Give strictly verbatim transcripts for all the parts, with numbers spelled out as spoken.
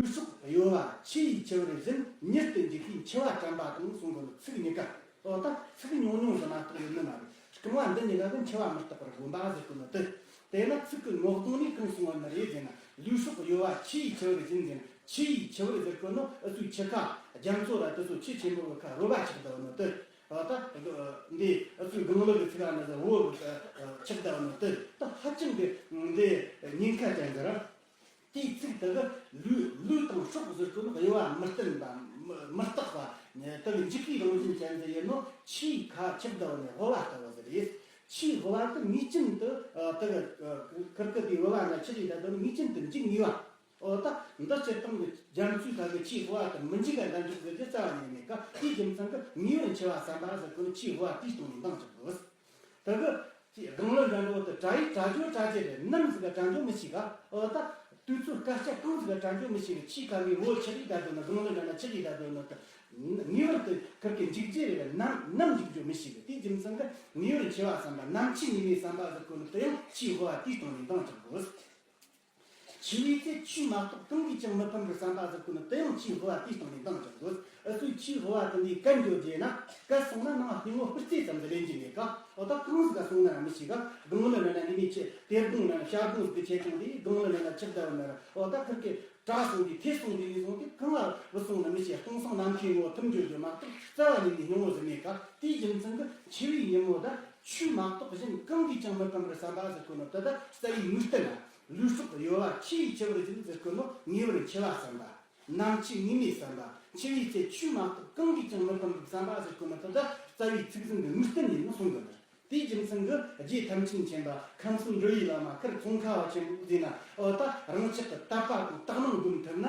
ལུས་སྲོག་གཡོ་བ་ཆུ་ཡི་ཆུ་བུར་བཞིན། མྱུར་དུ་འཇིག་པའི་འཆི་བ་དྲན་པ་དང་གསུང་གོ་ནོ། ཚིག་གཉིས་ཀ། འོ་ད་ཚིག་ཉུང་ཉུང་ཟིག་མ་གཏོགས་ཡོད་ནི་མ་རེད། རྐང་བ་འདི་གཉིས་ཀ་གི་འཆི་བ་མི་རྟག་པར་སྒོམ་པ་ཟེར་གོ་ནོ་དེ། དེས་ན་ཚིག་གི་ངོ་གདོང་ནས་གང་གསུང་བ་ནི་རེད་ཟེར་ན། ལུས་སྲོག་གཡོ་བ་ཆུ་ཡི་ཆུ་བུར་བཞིན་ཟེར་ན། ཆུ་ཡི་ཆུ་བུར་ཟེར་གོ་ནོ་ཨུ་ཚོའི་ཆུ་ཁ། རྒྱ་མཚོ་ར་དེ་ཚོ་ཆུ་ཆེན་པོ་གི་ཁ་རོལ་པ་ཆགས་བསྡད་ནོ་དེ། ད་འདི་ཨུ་ཚོའི་སྒང་ལོགས་ཀྱི་ཚིག་ཨ་ནི་ཟེར་བོ་ཆགས་བསྡད་ནོ་དེ། ད་ཧ་ཅང་གི་འདི་ཉེན་ཁ་ཅན་གི་ར། དེའི་ཚིག་དེ་གི་ལུས་ལུས་དང་སྲོག་ཟེར་གོ་ནོ་གཡོ་བ་མི་བརྟན་པ། མི་མི་རྟག་པ། དེ་གི་འཇིག་པའི་རང་བཞིན་ཅན་དེ་ཡིན་ནོ། ཆུའི་ཁ་ཆགས་བསྡད་ནི་དབུ་བ་ལྟ་བུ་ཟེར་ཡིན། ཆུའི་དབུ་བ་དེ་ངེས་ཅན་དུ་དེ་གི་ཁིར་ཁིར་དེའི་དབུ་བ་ན་ཆུ་ལས་ད་དོ་ནི་ངེས་ཅན་དུ་འཇིག་ངེས་པ། འོ་ད་འདི་སྤྱིར་བཏང་གི་རྒྱ་མཚོའི་ཁ་གི་ཆུའི་དབུ་བ་དེ་མི་འཇིག་ག་འདྲ་འཇུག་ཟེར་གྱི་རྩ་བ་ནས་མེད་ཀ། དེའི་རྒྱུ་མཚན་གི་ངེས་པར་འཆི་བ་བསམ་པ་ཟེར་གོ་ནོ་ཆུའི་དབུ་བ་དེའི་སྟེང་ནས་འདང་རྒྱག་དགོས། དེ་གི་སྒང་ལོགས་འདྲ་འགྲོ་དེ་གྲ་ཡིས་གྲ་རྒྱོ་གྲ་རྒྱས་རེད། ནམ་ཟིག་ག་གྲ་རྒྱོ་མི་ཤེས་ག། འོ་ད་དུས་ཚོད་སྐར་ཆ་གང་ཟིག་ག་གྲ་རྒྱོ་མི་ཤེས་གི། ཆུའི་ཁ་གི་འོ་ཆུ་ལས་ད་དོ་ནི། སྒང་ལོགས་འདྲ་ན་ཆུ་ལས་ད་དོ་ནི་དེ། ངེས་པར་དུ་ཁིར་གི་འཇིག་རྒྱུ་རེད། ནམ་ནམ་འཇིག་རྒྱུ་མི་ཤེས་གི། དེའི་རྒྱུ་མཚན་གི་ངེས་པར་འཆི་བ་བསམ་པ། ནམ་འཆི་ངེས་མེད་བསམ་པ་ཟེར་གོ་ནི་དེ་ཡང་ཆུའི་དབུ་བ་དེའི་སྟེང་ནས་འདང་རྒྱག་དགོས། འཆི་བའི་ཚེ་ཆུས་མ་གཏོགས་གང་གིས་ཀྱང་མི་ཕམ་པར་བསམ་པ་ཟེར་གོ་ནི་དེ་ཡང་ཆུའི་དབུ་བ་དེའི་སྟེང་ནས་འདང་རྒྱག་དགོས། ཨུ་ཚོས་ཆུའི་དབུ་བ་དེ་འདི་བཀལ་འགྱོ་རྒྱུ་ན། བཀལ་སོང་ན་ནང་སྙིང་བོ་སྤུར་རྩེ་ཙམ་ཟིག་ལེན་རྒྱུ་མེད་ཀ། འོ་ད་གང་ཟིག་ག་སོང་ན་ར་མི་ཤེས་ཀ། སྒང་ལོགས་ན་ན་ནི་མི་ཆེ་དེར་སྒང་ན་ན་ཤར་སྒང་ཟིག་གི་ཆེ་ཆུང་དེ། སྒང་ལོགས་ན་ན་ཆགས་བསྡད་ན་ར། འོ་ད་ཁིར་གི་གྲ་སོང་དེ་ཐེ་སོང་དེ་ཡིན་སོང་དེ་གང་ལ་བུད་སོང་ན་མི་ཤེས། སྟོང་སང་ནམ་མཁའི་ངོ་ཐུམ་འགྱོ་རྒྱུ་མ་གཏོགས་རྩ་བ་ཉིད་ནས་སྙིང་བོ་ཟིག་མེད་ཀ། དེའི་རྒྱུ་མཚན་གི་འཆི་བའི་ཉིན་མོ་ད་ཆུས་མ་གཏོགས་གཞན་གང་གིས་ཀྱང་མི་ཕམ་པར་བསམ་པ་ཟེར་གོ་ནོ་དེ་ད་རྩ་བའི་དམིགས་གཏད་ན། ལུས་སྲོག་གཡོ་བ་ཆུ་ཡི་ཆུ་བུར་བཞིན་ཟེར་གོ་ནོ་ངེས་པར་འཆི་བ་བསམ་པ། ནམ་འཆི་ངེས་མེད་བསམ་པ། འཆི་བའི་ཚེ་ཆུས་མ་གཏོགས་གང་གིས་ཀྱང་མི་ཕམ་པར་བསམ་པ་ཟེར་གོ་ནོ་དེ་ད་རྩ་བའི་ཚིག་ཟིན་གི་དམིགས་གཏད་ཡིན་ནོ་གསུང་གི་ནི། དེའི་རྒྱུ་མཚན་གྱིས་རྗེ་ཐམས་ཅད་མཁྱེན་པ་ཁམས་གསུམ་འགྲོ་བའི་བླ་མ་ཁིར་ཙོང་ཁ་བ་ཆེན་པོས་བཟླས་ན། འོ་ད་རང་ཅག་གི་དད་པ་དང་དག་སྣང་སྒོམ་ཐུབ་ན།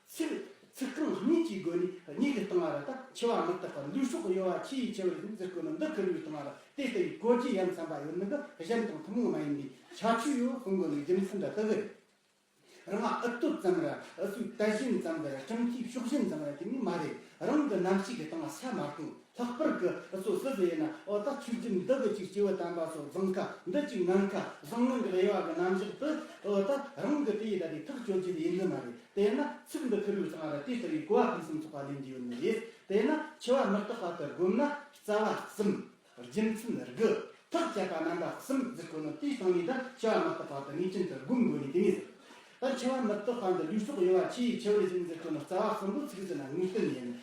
ཚིག་ཚིག་རྐང་གཉིས་ཀྱི་སྒོ་ནས་གཉིས་ཀྱི་སྟེང་ལ་ད་འཆི་བ་མི་རྟག་པ། ལུས་སྲོག་གཡོ་བ་ཆུ་ཡི་ཆུ་བུར་བཞིན་ཟེར་གོ་ནོ་འདི་ཁིར་བའི་སྟེང་ལ་དེ་ལྟ་བུའི་གོ་རྒྱུ་ཡ་མཚན་པ་ཡོད་ནི་གི་གཞན་དང་ཐུན་མོང་མ་ཡིན་པའི་ཁྱད་ཆོས་ཡོད་གསུང་གོ་ནོ་རྒྱུ་མཚན་འདྲ་དེ་གི་རེད། རང་ཨུ་སྟོད་ཙམ་ར་ཨུ་ཚོའི་དད་ཞེན་ཙམ་ར་སྤྲིན་ཐིག་ཕྱོགས་ཞེན་ཙམ་ར་དེ་ནི་མ་རེད། རང་གི་རྣམ་ཤེས་ཀྱི་སྟེང་ལ་ས་མ་སྟོང་། ལྷག་པར་གྱི་ཨུ་ཚོ་སུ་ཟིག་ཡིན་ན། འོ་ད་ཆོས་བརྒྱུད་འདི་གི་ཅིག་སྐྱེས་བུ་དམ་པ་ཚོ་གཟིམ་ཁ་འདི་ཅིག་ངན་ཁ་བཟང་ངན་གྱི་དབྱེ་བ་གི་རྣམ་གཞག་དེ། འོ་ད་རང་གི་དེ་ཡི་ད་དེ་ཐག་གཅོད་རྒྱུ་ཡིན་ནི་མ་རེད། དེ་ན་ཚིག་འདི་ཁིར་བའི་ཚང་ར་དེ་ལྟ་བུའི་གོ་བ་ཕུན་སུམ་ཚོགས་པ་ལེན་རྒྱུ་ཡོད་ནི་རེད། དེ་ན་འཆི་བ་མི་རྟག་པ་དེ་སྒོམ་ན་རྩ་བ་གསུམ། རྒྱུ་མཚན་དགུ། ཐག་བཅད་པ་རྣམ་པ་གསུམ་ཟེར་གོ་ནོ་དེའི་སྟེང་ནས་ད་འཆི་བ་མི་རྟག་པ་དེ་ངེས་ཅན་དུ་སྒོམ་དགོས་ནི་དེ་ངེས་ཟེར། ད་འཆི་བ་མི་རྟག་པ་འདི་ལུས་སྲོག་གཡོ་བ་ཆུ་ཡི་ཆུ་བུར་བཞིན་ཟེར་གོ་ནོ་རྩ་བ་གསུམ་པོ་ཚིག་ཟིན་ན་ངེས་གཏན་ཡིན།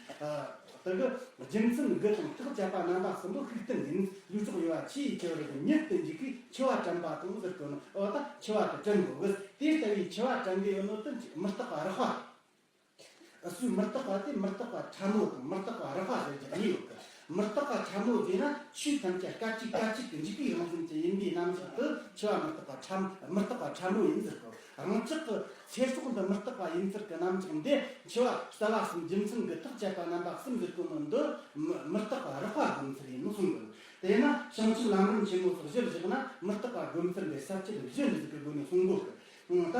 ད་གི་རྒྱུ་མཚན་དགུ་དང་ཐག་བཅད་པ་རྣམ་པ་གསུམ་པོ་ཤུགས་བསྟན་ཡིན། ལུས་སྲོག་གཡོ་བ་ཆུ་ཡི་ཆུ་བུར་བཞིན། མྱུར་དུ་འཇིག་པའི་འཆི་བ་དྲན་པ་དང་ཟེར་གོ་ནོ། འོ་ད་འཆི་བ་དེ་དྲན་དགོས་གི། དེ་ལྟ་བུའི་འཆི་བ་དྲན་གི་ཡོད་ནོ་དེ་མི་རྟག་པ་རགས་པ། ཨུ་ཚོའི་མི་རྟག་པ་དེ་མི་རྟག་པ་ཕྲ་མོ་དང་མི་རྟག་པ་རགས་པ་ཟེར་གྱི་གཉིས་ཡོད་གི། མི་རྟག་པ་ཕྲ་མོ་ཟེར་ན་ཆོས་ཐམས་ཅད་སྐད་ཅིག་སྐད་ཅིག་གི་འཇིག་པའི་རང་བཞིན་ཅན་ཡིན་པའི་རྣམ་གཞག་ཏུ་འཆི་བ་མི་རྟག་པ་ཕྲ་མི་རྟག་པ་ཕྲ་མོ་ཡིན་ཟེར་གོ། རང་ཅག་གི་ཚེ་སྲོག་འདི་མི་རྟག་པ་ཡིན་ཚུལ་གྱི་རྣམ་གཞག་འདི་འཆི་བ་རྩ་བ་གསུམ་རྒྱུ་མཚན་གྱི་ཐག་བཅད་པ་རྣམ་པ་གསུམ་ཟེར་གོ་ནོ་འདི་མི་མི་རྟག་པ་རགས་པ་སྒོམ་ཚུལ་ཡིན་ནོ་གསུང་གི། དེས་ན་བྱང་ཆུབ་ལམ་རིམ་ཆེན་མོ་སོགས་གཞིར་བཞག་ན་མི་རྟག་པ་སྒོམ་ཚུལ་འདི་ས་བཅད་བཞི་འདི་ཟིག་གི་སྒོ་ནས་གསུང་དགོས་གི། ད་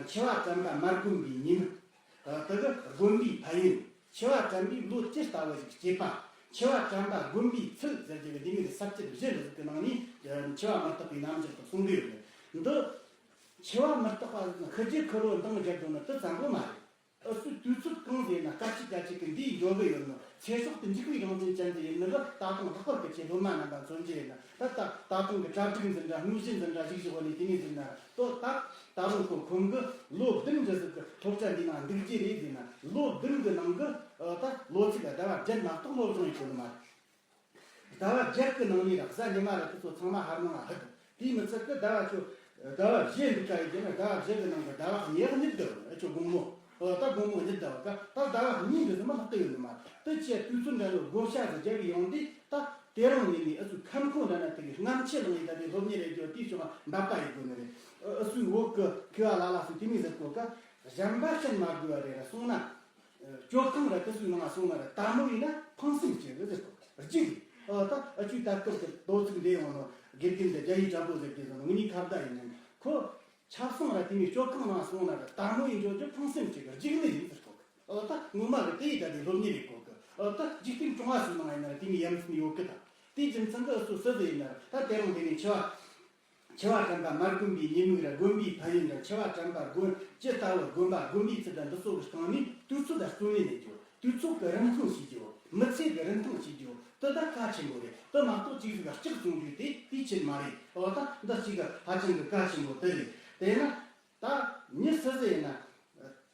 འཆི་བ་དྲན་པ་མ་བསྒོམས་པའི་ཉེས་དམིགས། དེ་གི་དགོན་པའི་ཕན་ཡོན། འཆི་བ་དྲན་པའི་ལོ་ཇི་ལྟ་བུ་ཞིག་སྐྱེས་པ། འཆི་བ་དྲན་པ་སྒོམ་པའི་ཚུལ་ཟེར་རྒྱུ་གི་ལས་ངན་ས་བཅད་བཞི་ལ་གཟིགས་ཀྱི་ནང་ནས་འཆི་བ་མི་རྟག་པའི་རྣམ་གཞག་ཏུ་གསུང་གི་ཡོད་རེད། འདི་འཆི་བ་མི་རྟག་པ་ཤི་རྒྱུ་ཁུ་རོ་འདང་རྒྱག་དགོས་ནི་དེ་ཙམ་པོ་མ་རེད། ཨུ་ཚོས་དུས་ཚོད་གང་ཟེར་ན་སྐད་ཅིག་སྐད་ཅིག་གི་འདིའི་འགྲོ་གི་ཡོད་ནོ། ཚེ་སྲོག་དེ་འཇིག་པའི་རང་བཞིན་ཅན་དུ་ཡིན་ནི་ལ། ད་དུང་ལྷག་པར་གྱི་ཆེ་སློབ་མ་རྣམ་པ་མཚོན་རྒྱུ་ཡིན་ན། ད་ད་ད་དུང་གི་གྲ་སྒྲིག་འཛིན་གྲྭ་དངོས་གཞི་འཛིན་གྲྭ་ཞིག་ཞིག་བ་ནས་དེ་ནས་འཛིན་ན་ཏོ་ད། ད་རུང་ཁོ་ཁོང་གི་ལོ་བདུན་འདྲ་ཟིག་གི་སློབ་གྲྭ་འདི་ནང་འདུག་རྒྱུ་རེད་ཟེར་ན། ལོ་བདུན་གི་ནང་གི་ཨ་ད་ལོ་ཚིགས་ཟླ་བ་བརྒྱད་མ་གཏོགས་སློབ་སྦྱོང་ཡེད་གོ་ནི་མ་རེད། ཟླ་བ་བརྒྱད་གི་ནང་ནས་ར་གཟའ་ཉི་མ་ར་དེ་ཚོ་ཚང་མ་ཧར་ནང་ལ་ཧུད། དེའི་མི་ཚད་གི་ཟླ་བ་ཆོ་ཟླ་བ་བཞི་འདུག་ག་ཡིན་ན། ཟླ་བ་བཞི་གི་ནང་གི་ཟླ་བ་གཉིས་གཉིད་བསྡད་ཨ་ཆོ་དགོང་མོ། ཨ་ད་དགོང་མོ་གཉིད་བསྡད་པ་ཀ་ད་ཟླ་བ་གཉིས་འདི་ཚོ་མ་ལྷག་ཏུ་ཡོད་ནི་མ་རེད། དེ་ཆེ་དུས་ཚོད་འདྲ་ལོ་བགོ་བཤའ་ཟིག་རྒྱབ་ཡོང་དུས་ད། དེ་རིང་ཉིན་ནས་ཨུ་ཚོའི་ཁམས་ཁོངས་འདྲ་ན་དེ་གི་སྔ་ཕྱི་ལངས་ཡི་ད་དེ་སློབ་གཉེར་རེ་རྒྱོ་དེའི་ཕྱོགས་འབད་པ་ཡི་དགོས་ནི་རེད། ཨུ་ཚོའི་བོད་གི་མཁས་པ་ལ་ལ་སུ་དེ་མི་ཟེར་གོ་ཀ། གཞན་པ་ཤན་མ་དགོས་པ་རེ་ར་སོང་ན། སྤྱོད་ཁང་ར་དེ་ཚོའི་ནང་ང་སོང་ན་ར་དལ་མོ་ཡིན་ན་ཕངས་སེམས་སྐྱེ་གི་ཟེར་གོ་རྒྱུ་གི། ཨོ་ད་ཨུ་ཚོའི་ད་སྐབས་ཀྱི་དོ་ཚིགས་འདི་ཡོང་ནོ་དགེ་རྒན་དེ་རྒྱ་ཡིག་དྲ་པོ་ཟེར་གི་ཟེར་ནོ་ངུ་ནི་ཁ་བརྡ་ཡིན་ནམ་ཁོ། ཆབ་གསང་ར་དེ་མི་སྤྱོད་ཁང་ནང་སོང་ན་ར་དལ་མོ་ཡིན་འགྲོ་རྒྱུ་ཕངས་སེམས་ཅིག་གི་རྒྱུགས་ནི་ཡིན་ཟེར་གོ་གི། ཨོ་ད་ངོ་མ་གི་དེ་ཡི་ད་དེ་སློབ་གཉེར་ཡི་གོ་གི། ཨོ་ད་འཇིག་རྟེན་གྲོང་བ་སུ་ནང་ཡིན་ན་ར་དེ་མི་ཡ་མཚན་ཡོད་གི། ད་དེའི་རྒྱུ་མཚན་གི་ཨུ་ཚོ་སུ་ཟིག་ཡིན་ན་ར་ད་དེ་རིང་དེ་ནས་འཆི་བ་ འཆི་བ་དྲན་པ་མ་བསྒོམ་པའི་ཉེས་དམིགས་ར་བསྒོམ་པའི་ཕན་ཡོན་ར་འཆི་བ་དྲན་པ་བསྒོམ་ཇི་ལྟ་བུ་བསྒོམ་པ་བསྒོམ་པའི་ཚུལ་དང་འདི་སོགས་ཀྱི་སྟེང་ནས་དུས་ཚོད་དང་བརྩོན་ལེན་གནང་རྒྱུ། དུས་ཚོད་ཀྱི་རིན་ཐང་ཤེས་རྒྱུ། མི་ཚེ་གི་རིན་ཐང་ཤེས་རྒྱུ་དེ་ད་གལ་ཆེན་པོ་རེད། དེ་མ་གཏོགས་ཅིག་ཟིག་ལྕགས་བཙོང་རྒྱུ་དེ་དེའི་ཆེད་མ་རེད། འོ་ད་འདི་གཅིག་གི་ཧ་ཅང་གི་གལ་ཆེན་པོ་དེ་རེད། དེས་ན་ད་མྱི་སུ་ཟིག་ཡིན་ན།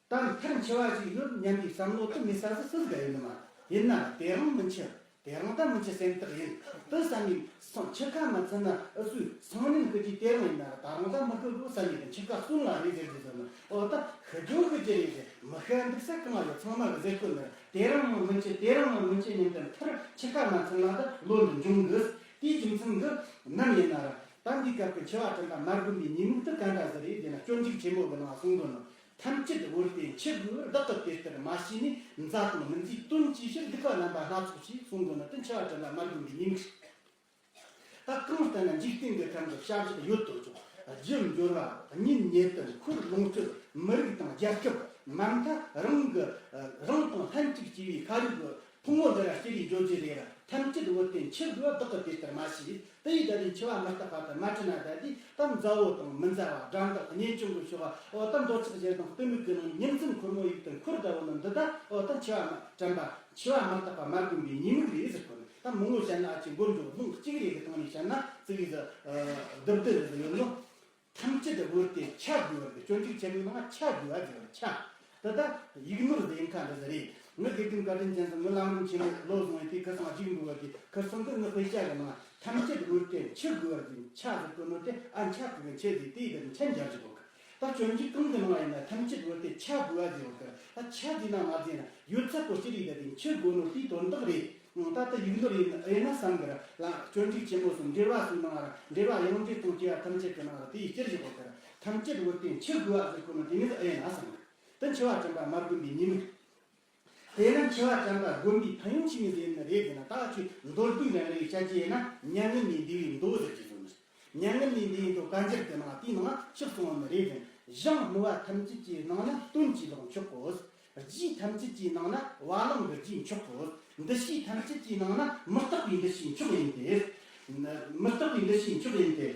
ད་མཐར་འཆི་བ་ཞིག་ཡོད་སྙམ་པའི་བསམ་བློ་དེ་མེད་ས་ཟིག་སུ་ཟིག་ཡིན་ནི་མ། ཡིན་ན་དེ་རིང་མི་འཆི། དེ་རིང་ད་མི་འཆི་སེམས་ཐག་ཡིན། དེ་བསམ་ནས་སང་འཆི་ཁ་མ་ཚུད་ན་འུ་ཚོས་སང་ཉིན་ཤི་རྒྱུའི་དེ་རིང་ཡིན་ན་ར་ད་རུང་ད་མི་ཤི་དགོས་བསམ་ནས་འཆི་ཁ་སོང་ལ་རེད་ཟེར་རྒྱུ་ཟེར་ན། འོ་ད་ཤི་རྒྱུ་ཤི་རྒྱུ་རེད་ཟེར། མི་ཤི་འདུག་ས་གང་ཡོད། ཚང་མ་གི་ཟེར་དགོས་ནི་རེད། དེ་རིང་མི་འཆི། དེ་རིང་མི་འཆི་སྙམ་དུ་མཐར་འཆི་ཁ་མ་ཚུད་ན་ད་བློ་འདི་འབྱུང་དགོས། དེའི་རྒྱུ་མཚན་གྱིས་ནམ་ཡིན་ན་ར་ད་འདི་སྐབས་ཀྱི་འཆི་བ་དྲན་པ་མ་བསྒོམ་པའི་ཉེས་དམིགས་དེ་ག་འདྲ་ཟིག་རེད་ཟེར་ན། སྤྱོད་འཇུག་ཆེན་མོ་གི་ནང་གསུངས་དོན་ནི། ཐམས་ཅད་བོར་ཏེ་འཆི་དགོས་པར་བདག་གིས་དེ་ལྟར་མ་ཤེས་ནས། མཛའ་དང་མི་མཛའི་དོན་བྱེད་ཕྱིར། སྡིག་པ་རྣམ་པ་སྣ་ཚོགས་བྱས། གསུངས་དོན་ནི་དེ་འཆི་བ་དྲན་པ་མ་བསྒོམ་པའི་ཉེས་དམིགས། ད་གང་ལྟར་ན་འཇིག་རྟེན་གྱི་ཁམས་ཀྱི་བྱ་བཞག་ཡོད་དོ་ཅོག་རྒྱུ་འབྱོར་བ། གཉེན་ཉེ་དུ། འཁོར་ལོངས་སྤྱོད། མི་རིགས་དང་རྒྱལ་ཁབ། མ་མཐའ་རང་གི་རང་དང་ལྷན་ཅིག་སྐྱེས་པའི་ཤ་རུས་ཀྱི་ཕུང་པོ་འདི་ར་སྐྱེ་རིགས་འབྱོར་རྒྱུ་རེ་ར་ཐམས་ཅད་བོར་ཏེ་འཆི་དགོས་པ་བདག་གིས་དེ་ལྟར་མ་ཤེས། དེ་ཡི་ད་དེ་འཆི་བ་མི་རྟག་པ་དང་མ་བྲལ་ན། ད་དེ་ད་མཛའ་བོ་དང་མི་མཛའ་བ། དགྲ་འདོད་གཉེན་སྐྱོང་གི་ཕྱོགས་པ། འོ་ད་འདོད་ཆགས་ཞེ་སྡང་གཏི་མུག་གི་ནང་ཉིན་མཚན་འཁོར་མོ་ཡིག་ཏུ་འཁོར་ད་བོ་ནི་འདི་ད། འོ་ད་འཆི་བ་མ་དྲན་པ། འཆི་བ་མི་རྟག་པ་མ་བསྒོམ་པའི་ཉེས་དམིགས་རེད་ཟེར་གོ་ནི། ད་མང་བོ་བཤད་ན་ཨ་ཅེ་མགོར་འཇོག་ལུང་གཅིག་རེ་གི་སྟེང་ནས་བཤད་ན་ཙི་གེ་ཟིག་སྡུག་སྡུག་རེ་ཟིག་ཡོད་ནོ། ཐམས་ཅད་བོར་ཏེ་འཆི་དགོས་པར་གྱུར། སྤྱོད་འཇུག་ཆེན་མོའི་ནང་འཆི་དགོས་པ་ཟེར་བ། འཆི། དེ་ད་ཡིག་ནོར་ཟེར་མཁན་འདི་ཟིག་རེད། ངའི་དགེ་རྒན་བཀའ་དྲིན་ཅན་ཟིག་ངའི་ལམ་རིམ་ཆེན་མོ་བློ་བཟུང་བའི་དེ་ཁུ་སང་གཅིག་འདུག་པ། དེ་ཁུ་སང་གི་ངའི་དཔེ་ཆ་གི་ནང་ཐམས་ཅད་བོར་ཏེ་འཆི་དགོས་པར་གྱུར། འཆི་ཟེར་གོ་ནོ་དེ་ཨ་འཆི་གི་འཆི་ཟེར། དེ་ཡི་དེ་འཆི་འཇར་ཟེར་གོ་གི། ད་སྤྱོད་འཇུག་གང་གི་ནང་ཡིན་ན་ཐམས་ཅད་བོར་ཏེ་འཆི་དགོས་པ་ཟེར་བ་གི། ད་འཆི་ཟེར་ན་མ་ཟེར་ན་ཡོད་ཚད་པོ་ཅི་རིགས་ད་དེ་འཆི་དགོས་ནོ་དེའི་དོན་དག་རེད། ད་ལྟ་ཡིག་ནོར་ཡིན་ཡིན་ན་བསམ་གི་ར། ལ་སྤྱོད་འཇུག་ཆེན་མོ་གསུམ། འགྲེལ་བ་གསུམ་ནང་ར། འགྲེལ་བ་ཡང་འགྲེལ་དང་བཅས་པ་ཐམས་ཅད་ཀྱི་ནང་ར་དེའི་སྤྱིར་བཞག་གོ་གི་ར། ཐམས་ཅད་བོར་ཏེ་འཆི་དགོས་པ་ཟེར་གོ་ནོ་དེ་ནི་ཡིན་ན་བསམ་གི། དེ་འཆི་བ་དྲན་པ་མ་བསྒོམ་པའི་ཉེས་དམིགས། དེས་ན་འཆི་བ་དྲན་པ་བསྒོམ་པའི་ཕན་ཡོན་ཆི་ཟིག་ཡིན་ནི་རེད་ཟེར་ན། ད་ཆོས་མདོར་བསྡུས་ལན་རེ་བཤད་ཀྱི་ཡིན་ན། མྱ་ངན་ལས་འདས་པའི་མདོ་ཟེར་གྱི་ཡོད་ནི། མྱ་ངན་ལས་འདས་པའི་མདོ་བཀའ་འགྱུར་གྱི་ནང་དེའི་ནང་ཕྱོགས་གསུངས་པ་ནི་རེད་ཟེར། གཞུང་སྨྲ་བ་ཐམས་ཅད་ཀྱི་ནང་ན། སྟོན་གྱི་ལོག་མཆོག་གོ། རྗེས་ཐམས་ཅད་ཀྱི་ནང་ན་བ་ལང་གི་རྗེས་མཆོག་གོ། འདུ་ཤེས་ཐམས་ཅད་ཀྱི་ནང་ན་མི་རྟག་པའི་འདུ་ཤེས་མཆོག་ཡིན་ཏེ། མི་རྟག་པའི་འདུ་ཤེས་མཆོག་ཡིན་ཏེ།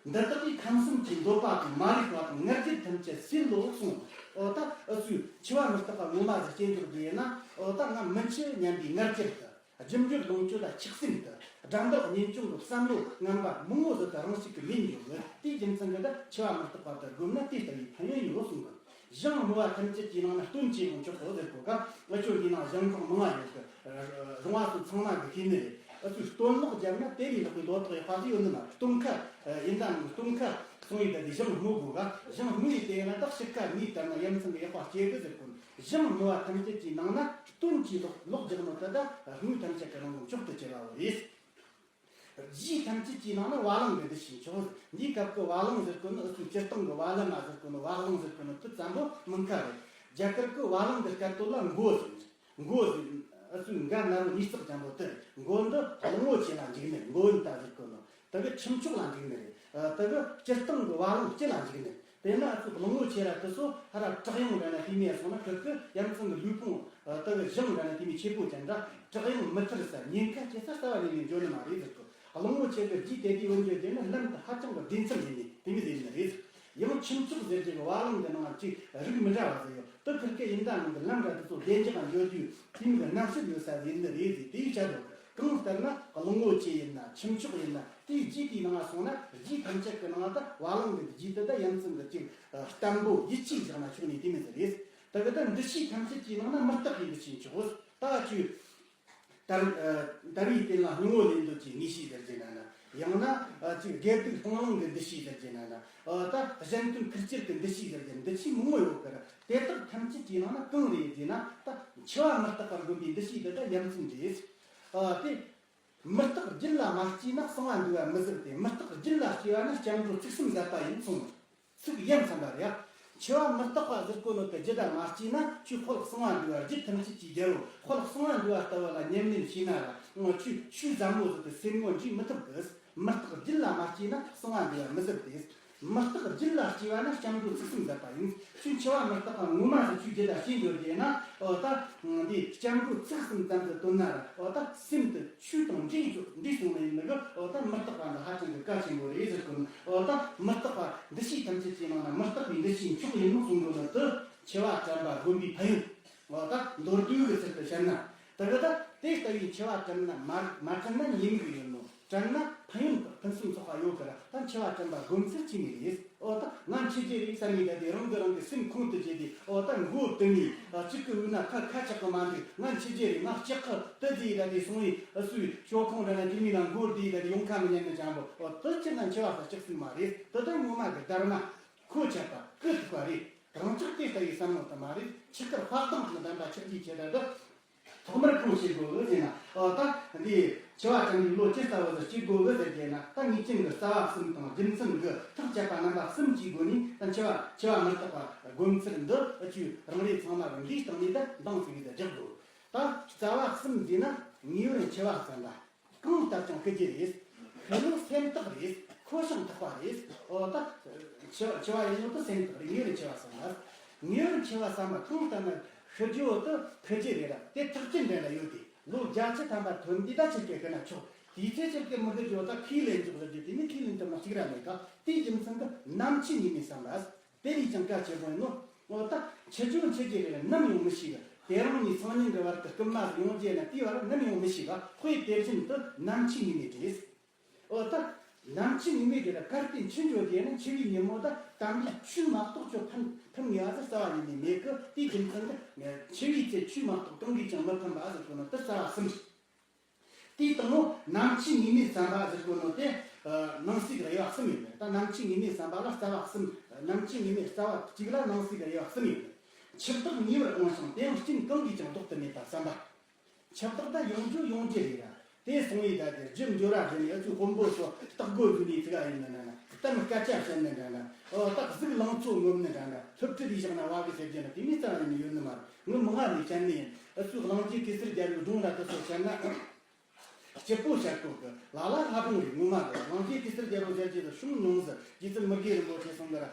འདི་དག་གིས་ཁམས་གསུམ་གྱི་འདོད་པ་དང་མ་རིག་པ་དང་ང་རྒྱལ་ཐམས་ཅད་སེལ་ལོ་གསུངས། འོ་ད་འུ་ཚོས་འཆི་བ་མི་རྟག་པ་ངོ་མ་ཟིག་སྐྱེ་འགྱུར་དགོས་ན། འོ་ད་ང་མི་འཆི་སྙམ་པའི་ང་རྒྱལ་དེ། རྒྱུ་འབྱོར་ལོངས་སྤྱོད་ལ་ཆགས་སེམས་དེ། དགྲ་འདོད་གཉེན་སྐྱོང་གི་བསམ་བློ་ངན་པ་མང་བོ་ཟིག་དེ་རང་ཞིག་གི་མེད་འགྱོ་གི། དེའི་རྒྱུ་མཚན་གྱིས་ད་འཆི་བ་མི་རྟག་པ་དེ་བསྒོམས་ན་དེ་ལྟ་བུའི་ཕན་ཡོན་ཡོད་གསུངས་གི། གཞུང་སྨྲ་བ་ཐམས་ཅད་ཀྱི་ནང་ན་སྟོན་གྱི་ལོག་མཆོག་གོ་ཟེར་གོ་ག། ཨ་ཆོ་འདི་ནང་གཞུང་ཁག་མང་ང་ཡོད་གི། རོང་བ་སོགས་ཚང་མ་གི་ཤེས་ནི་རེད། ཨ་ཚོས་སྟོན་ལོག་བརྒྱབ་ན་དེ་ལས་ལྷག་པའི་ལོ་ཏོག་ཡག་པ་ཟིག་ཡོད་ནི་མ་རེད། སྟོན་ཁ་ཡིན་ད་ནི་སྟོན་ཁ་སོང་ཡི་ད་དེ་གཞུང་སྨྲ་དགོས་ག། གཞུང་སྨྲ་ཡི་དེ་ཡིན་ན་ད་ཕྱི་ཁ་ནས་ལྟར་ན་ཡ་མཚན་གི་ཡག་པ་སྐྱེ་གི་ཟེར་གོ་ནི། གཞུང་སྨྲ་བ་ཐམས་ཅད་ཀྱི་ནང་ན་སྟོན་གྱི་ལོག་ལོག་རྒྱག་ནོ་དེ་ད་སྨྲ་ཐམས་ཅད་ཀྱི་ནང་གི་མཆོག་ཏུ་གྱུར་པའོ་རེད། རྗེས་ཐམས་ཅད་ཀྱི་ནང་ན་བ་ལང་གི་འདུ་ཤེས་མཆོག། འདིའི་སྐབས་ཀྱི་བ་ལང་ཟེར་གོ་ནི་འུ་ཚོའི་སྤྱིར་བཏང་གི་བ་ལང་ང་ཟེར་གོ་ནི། བ་ལང་ཟེར་གོ་ནི་དེ་ཙམ་པོ་མིན་ཁ་རེད། རྒྱ་གར་གྱི་བ་ལང་གི་སྐད་དོད་ལ་མགོ་ཟེར། མགོ་ཟེར། འུ་ཚོའི་མགོ་ན་རོ་ཉིས་བརྩེགས་ཅན་པོ་དེ་རེད། མགོ་འདི་གླང་པོ་ཆེ་ལ་འཇུག་ནི། མགོ་ཡིན་ད་ཟེར་གོ་ནི། དེ་གི་ཁྱུ་མཆོག་ལ་འཇུག་ནི་རེད། དེ་གི་སྤྱིར་བཏང་གི་བ་ལང་སྤྱི་ལ་འཇུག་ནི། དེས་ན་ཨ་ཚོ་གླང་པོ་ཆེ་ར་དེ་ཚོ་ཧ་ར་བྲག་གཡང་ར་ན་དེ་མོ་སོང་ན་ཁི་ཁི་ཡ་མཚན་གི་ལུས་ཕུང་དེ་གི་གཞང་ར་ན་དེ་མོ་ཆེ་པོ་ཅན་འདྲ། བྲག་གཡང་མི་ཐར་ས་ཉེན་ཁ་ཆེ་ས་རྩ་བ་ནས་ནས་འཇོག་ནི་མ་རེད་ཟེར་གོ། གླང་པོ་ཆེ་གི་རྗེས་དེ་དུས་འོན་ཇོ་དེ་ནི་ལམ་དུ་ཧ་ཅང་གི་བདེ་མཚམས་ཡིན་ནི་དེ་མོ་ཟེར་ནི་རེད། ཡང་ཁྱུ་མཆོག་ཟེར་གྱི་བ་ལང་གི་ནང་ཅིག་རིགས་མི་འདྲ་བ་ཟིག་ཡོད། དེ་ཁིར་ཀ་ཡིན་ད་ནང་གི་ལམ་ར་དེ་ཚོ་བདེ་འཇགས་འཇོག་དུས་དེ་མོ་གི་རྣམ་དཔྱོད་ཡོད་ས་ཟིག་ཡིན་ནི་རེད་ཟེར། དེ་ཡི་ཆ་དོ། གང་ལྟར་ན་གླང་པོ་ཆེ་ཡིན་ན་ཁྱུ་མཆོག་ཡིན་ན་དེའི་རྗེས་དེའི་ནང་ལ་སོང་ན་རྗེས་ཐམས་ཅད་ཀྱི་ནང་ད་བ་ལང་གི་རྗེས་དེ་ད་ཡ་མཚན་གི་ཅིག་བརྟན་པོ་ཡིད་ཆེས་བཞག་ན་ཆོག་ནི་དེ་མོ་ཟིག་རེད། དེ་གི་ད་འདུ་ཤེས་ཐམས་ཅད་ཀྱི་ནང་ན་མི་རྟག་པའི་འདུ་ཤེས་མཆོག། ད་ཆོས་ད་ད་རེས་དེ་ལ་སྙིང་པོ་ལེན་འདོད་ཀྱི་ངེས་ཤེས་ཟེར་གྱི་ན་ན། ཡང་ན་ཅིག་དགེ་སྡིག་སྤང་བླང་གི་འདུ་ཤེས་ཟེར་གྱི་ན་ན། ད་གཞན་དོན་ཁུར་ཁྱེར་གྱི་འདུ་ཤེས་ཟེར་གྱི་འདུ་ཤེས་མང་པོ་ཡོད་གི་ར། དེ་དག་ཐམས་ཅད་ཀྱི་ནང་ན་གང་རེད་ཟེར་ན། ད་འཆི་བ་མི་རྟག་པར་བསྒོམ་པའི་འདུ་ཤེས་དེ་ད་ཡ་མཚན་རེད། ཨ་དེ། མི་རྟག་རྒྱུད་ལ་མ་སྐྱེས་ན་གསང་བ་འདུས་པ་མི་ཟད་དེ། མི་རྟག་རྒྱུད་ལ་སྐྱེས་པ་ན་སྐྱབས་འགྲོ་ཚིག་གསུམ་མཛད་པ་ཡིན་གསུངས། ཚིག་ཡ་མཚན་པ་རེད། འཆི་བ་མི་རྟག་པ་ཟེར་གོ་ནོ་དེ་རྒྱུད་ལ་མ་སྐྱེས་ན་ཁྱོད་དཔལ་གསང་བ་འདུས་པ་རྒྱུད་ཐམས་ཅད་ཀྱི་རྒྱལ་པོ་དཔལ་གསང་བ་འདུས་པ་ལྟ་བུ་ལ་ཉམས་ལེན་བྱས་ན་ར་ང་ཁྱོད་ཆོས་ཟབ་མོ་ཟིག་གི་སེམས་ངོ་འདྲེས་མི་ཐུབ་གི། མི་རྟག་རྒྱུད་ལ་མ་སྐྱེས་ན་གསང་བ་འདུས་པ་མི་ཟད་དེ། མུ་སྟེགས་རྒྱུད་ལ་སྐྱེས་པ་ནི་སྐྱབས་འགྲོ་ཚིག་གསུམ་མཛད་པ་ཡིན། ཁྱོད་འཆི་བ་མི་རྟག་པ་ངོ་མ་ཟིག་ཁྱོད་རྒྱུད་ལ་སྐྱེས་འགྱོ་རྒྱུ་ན། འོ་ད་འདི་སྐྱབས་འགྲོ་ཚིག་གསུམ་ཙམ་དུ་བཏོན་ན་ར། འོ་ད་སེམས་དེ་ཆོས་དང་འདྲེས་འགྱོ་འདྲེས་སོང་ནི་ཡིན་ནི་གི། འོ་ད་མུ་སྟེགས་པ་འདི་ཧ་ཅང་གི་གལ་ཆེན་པོ་རེད་ཟེར་གོ་ནི། འོ་ད་མུ་སྟེགས་པ་འདུ་ཤེས་ཐམས་ཅད་ཀྱི་ནང་ན་མུ་སྟེགས་པའི་འདུ་ཤེས་མཆོག་ཡིན་ནོ་གསུང་གོ་ནི་དེ། འཆི་བ་དྲན་པ་སྒོམ་པའི་ཕན་ཡོན། འོ་ད་མདོར་བསྡུས་ཀྱི་ཚུལ་དུ་བཤད་ན། དེ་གི་ད་དེ་ལྟ་བུའི་འཆི་བ་དྲན་ན་མ་མ་དྲན་ན་ཉེན་གི་ཡོད་ནོ། དྲན་ན་ཕན་ཡོན་དང་ཕུན་སུམ་ཚོགས་པ་ཡོད་གི་ར། ད་འཆི་བ་དྲན་པ་སྒོམ་ཚུལ་གཅིག་ནི་རེད། འོ་ད་ང་འཆི་རྒྱུ་རེད་བསམ་ནས་ད་དེ་རང་གི་རང་གི་སེམས་ཁོང་དུ་ཆུད་དེ། འོ་ད་མགོ་དུ་ནས་གཅིག་གི་འུ་ན་ཁ་ཁ་ཆག་གི་མ་འདུག་ང་འཆི་རྒྱུ་རེད། ང་ལྕགས་ཁ་དུ་དེ་ད་དེ་སོང་བའི་ཨ་སུའི་ཞོ་ཁོང་ར་ན་དེ་མི་ན་མགོ་དེ་ད་དེ་ཡོང་ཁ་མི་ཉན་ནི་ཅང་པོ། འོ་དེ་ཕྱིར་ན་འཆི་བ་ས་ལྕགས་སྲིད་མ་རེད། དེ་ད་ངོ་མ་གི་སྡར་མ་ཁོ་ཆད་པ་ཀི་ཐུག་པ་རེད། རང་ཅག་དེ་ལྟ་བུའི་བསམ་བློ་དུ་མ་རེད། འཆི་ཁར་དཔག་བདང་དང་ལྡན་པ་ཆགས་རྒྱུའི་ཆེད་དུ། ཐོག་མར་གང་བྱེད་དགོས་གི་ཟེར་ན། འོ་ད་འདི་འཆི་བ་དྲན་པའི་བློ་ཇི་ལྟ་བུ་ཟིག་སྐྱེ་དགོས་གི་ཟེར་རྒྱུ་ན། ད་ངེས་ཅན་གྱི་རྩ་བ་གསུམ་དང་རྒྱུ་མཚན་གྱི་ཐག་བཅད་པ་རྣམ་པ་གསུམ་གྱི་སྒོ་ནས། ད་འཆི་བ་འཆི་བ་མི་རྟག་པ་སྒོམ་ཚུལ་འདི་ཨ་ཆུ་རང་རེ་ཚང་མ་གི་འདིའི་སྟེང་ནས་ད་འདང་ཟིག་གིས་ད་རྒྱག་དགོས། ད་རྩ་བ་གསུམ་ཟེར་ན། ངེས་པར་འཆི་བ་བསམ་པ། གང་ལྟར་ཀྱང་ཤི་རྒྱུ་རེད། ཤི་ནོ་སེམས་ཐག་རེད། ཁོ་ཞེ་ཐག་པ་རེད། འོ་ད་འཆི་འཆི་བ་ཡིན་ནོ་དེ་སེམས་ཐག་རེད། ངེས་པར་འཆི་བ་བསམ་པ། ངེས་པར་འཆི་བ་བསམ་པ་གང་ལྟར་ན་ཤི་རྒྱུ་བོ་དེ་ཤི་རྒྱུ་རེད་ར། དེ་ཐག་ཆོད་འདྲ་ལ་ཡོད་དེ། ལོ་བརྒྱད་ཅུ་ཐམ་པ་ཐོན་དུས་ད་ཆི་གེ་ཤི་ན་ཆོག་དེའི་ཚེ་ཆི་གེ་མི་ཤི་རྒྱུ་བོ་ད་ཁས་ལེན་འཇོག་ཟེར་རྒྱུ་དེ་ནི་ཁས་ལེན་ཐུབ་ན་གཅིག་ར་མེད་ཀ། དེའི་རྒྱུ་མཚན་གྱིས་ནམ་འཆི་ངེས་མེད་བསམ་པ། དེ་ལས་ཀྱང་གལ་ཆེ་བོ་ཡིན་ནོ། འོ་ད་འཆི་རྒྱུ་འཆི་རྒྱུ་རེད། ནམ་ཡོང་མི་ཤེས་གི། དེ་རིང་ནས་སང་ཉིན་གི་བར་དུ་རྐུན་མ་ཡོང་རྒྱུ་ན་དེའི་བར་ནམ་ཡོང་མི་ཤེས་གི། དཔེ་དེ་བཞིན་དུ་ནམ་འཆི་ངེས་མེད་རེད། འོ་ད་ནམ་འཆི་ངེས་མེད་རེད་ལ། གལ་ཏེ་འཆི་འགྱོ་རྒྱུ་ན་འཆི་བའི་ཉིན་མོ་ད་དམ་པའི་ཆོས་མ་གཏོགས་ཁྱོད་ཕན་ཕན་ངེས་པ་ཟེར་རྩ་བ་ཉིད་ནས་མེད་གི། དེའི་རྒྱུ་མཚན་གྱིས་འཆི་བའི་ཚེ་ཆོས་མ་གཏོགས་གང་གིས་ཀྱང་མི་ཕན་པ་ཟེར་གོ་ནོ་དེ་རྩ་བ་གསུམ་རེད། དེའི་སྟེང་ནོ་ནམ་འཆི་ངེས་མེད་བསམ་པ་ཟེར་གོ་ནོ་དེ། ཨ་ནང་གསེས་ཀྱི་དབྱེ་བ་གསུམ་ཡོད་པས། ད་ནམ་འཆི་ངེས་མེད་བསམ་པ་ལ་རྩ་བ་གསུམ། ནམ་འཆི་ངེས་མེད་རྩ་བ་གཅིག་ལ་ནང་གསེས་ཀྱི་དབྱེ་བ་གསུམ་ཡོད་པས། འཆི་བདག་ངེས་པར་འོང་ཞིང་དེ་ཡང་རྐྱེན་གང་གིས་ཀྱང་ལྡོག་ཏུ་མེད་པ་བསམ་པ། འཆི་བདག་ད་ཡོང་རྒྱུ་ཡོང་རྒྱུ་རེད་ར། དེ་སོང་བའི་ད་དེ་རྒྱུ་འབྱོར་བ་རེད་ནས་ཨ་ཚོའི་དཔོན་པོ་ཚོ་སྟག་སྒོ་འཛུལ་ནས་ཚིག་ཨ་ཡིན་ན་ན་ན། གཏམ་སྐད་ཆ་བཤད་ནི་འདྲ་འདྲ། ཨོ་སྟག་གཟིག་ལང་ཚོ་ངོམ་ནི་འདྲ་འདྲ། སློབ་ཁྲིད་ལས་བཞག་ན་བ་གི་ཟེར་རྒྱུ་ན་དེ་མི་རྩ་བ་ནས་ཡོད་ནི་མ་རེད། ངི་མི་ང་ནས་བཤད་ནི་ཡིན། ཨ་ཚོའི་གླང་རྒྱལ་གེ་སར་རྒྱལ་པོའི་སྒྲུང་ར་དེ་ཚོ་བཤད་ན། སྐྱིད་པོ་བཤད་གོ་གི། ལ་ལ་ལྷ་སྒྲུང་རེད། ངོ་མ་གི་གླང་རྒྱལ་གེ་སར་རྒྱལ་པོ་ཟེར་རྒྱུ་དེ་བྱུང་མྱོང་ཟེར། རྗེ་བཙུན་མི་དགེ་རིན་པོ་ཆེ་གསུང་གི་ར།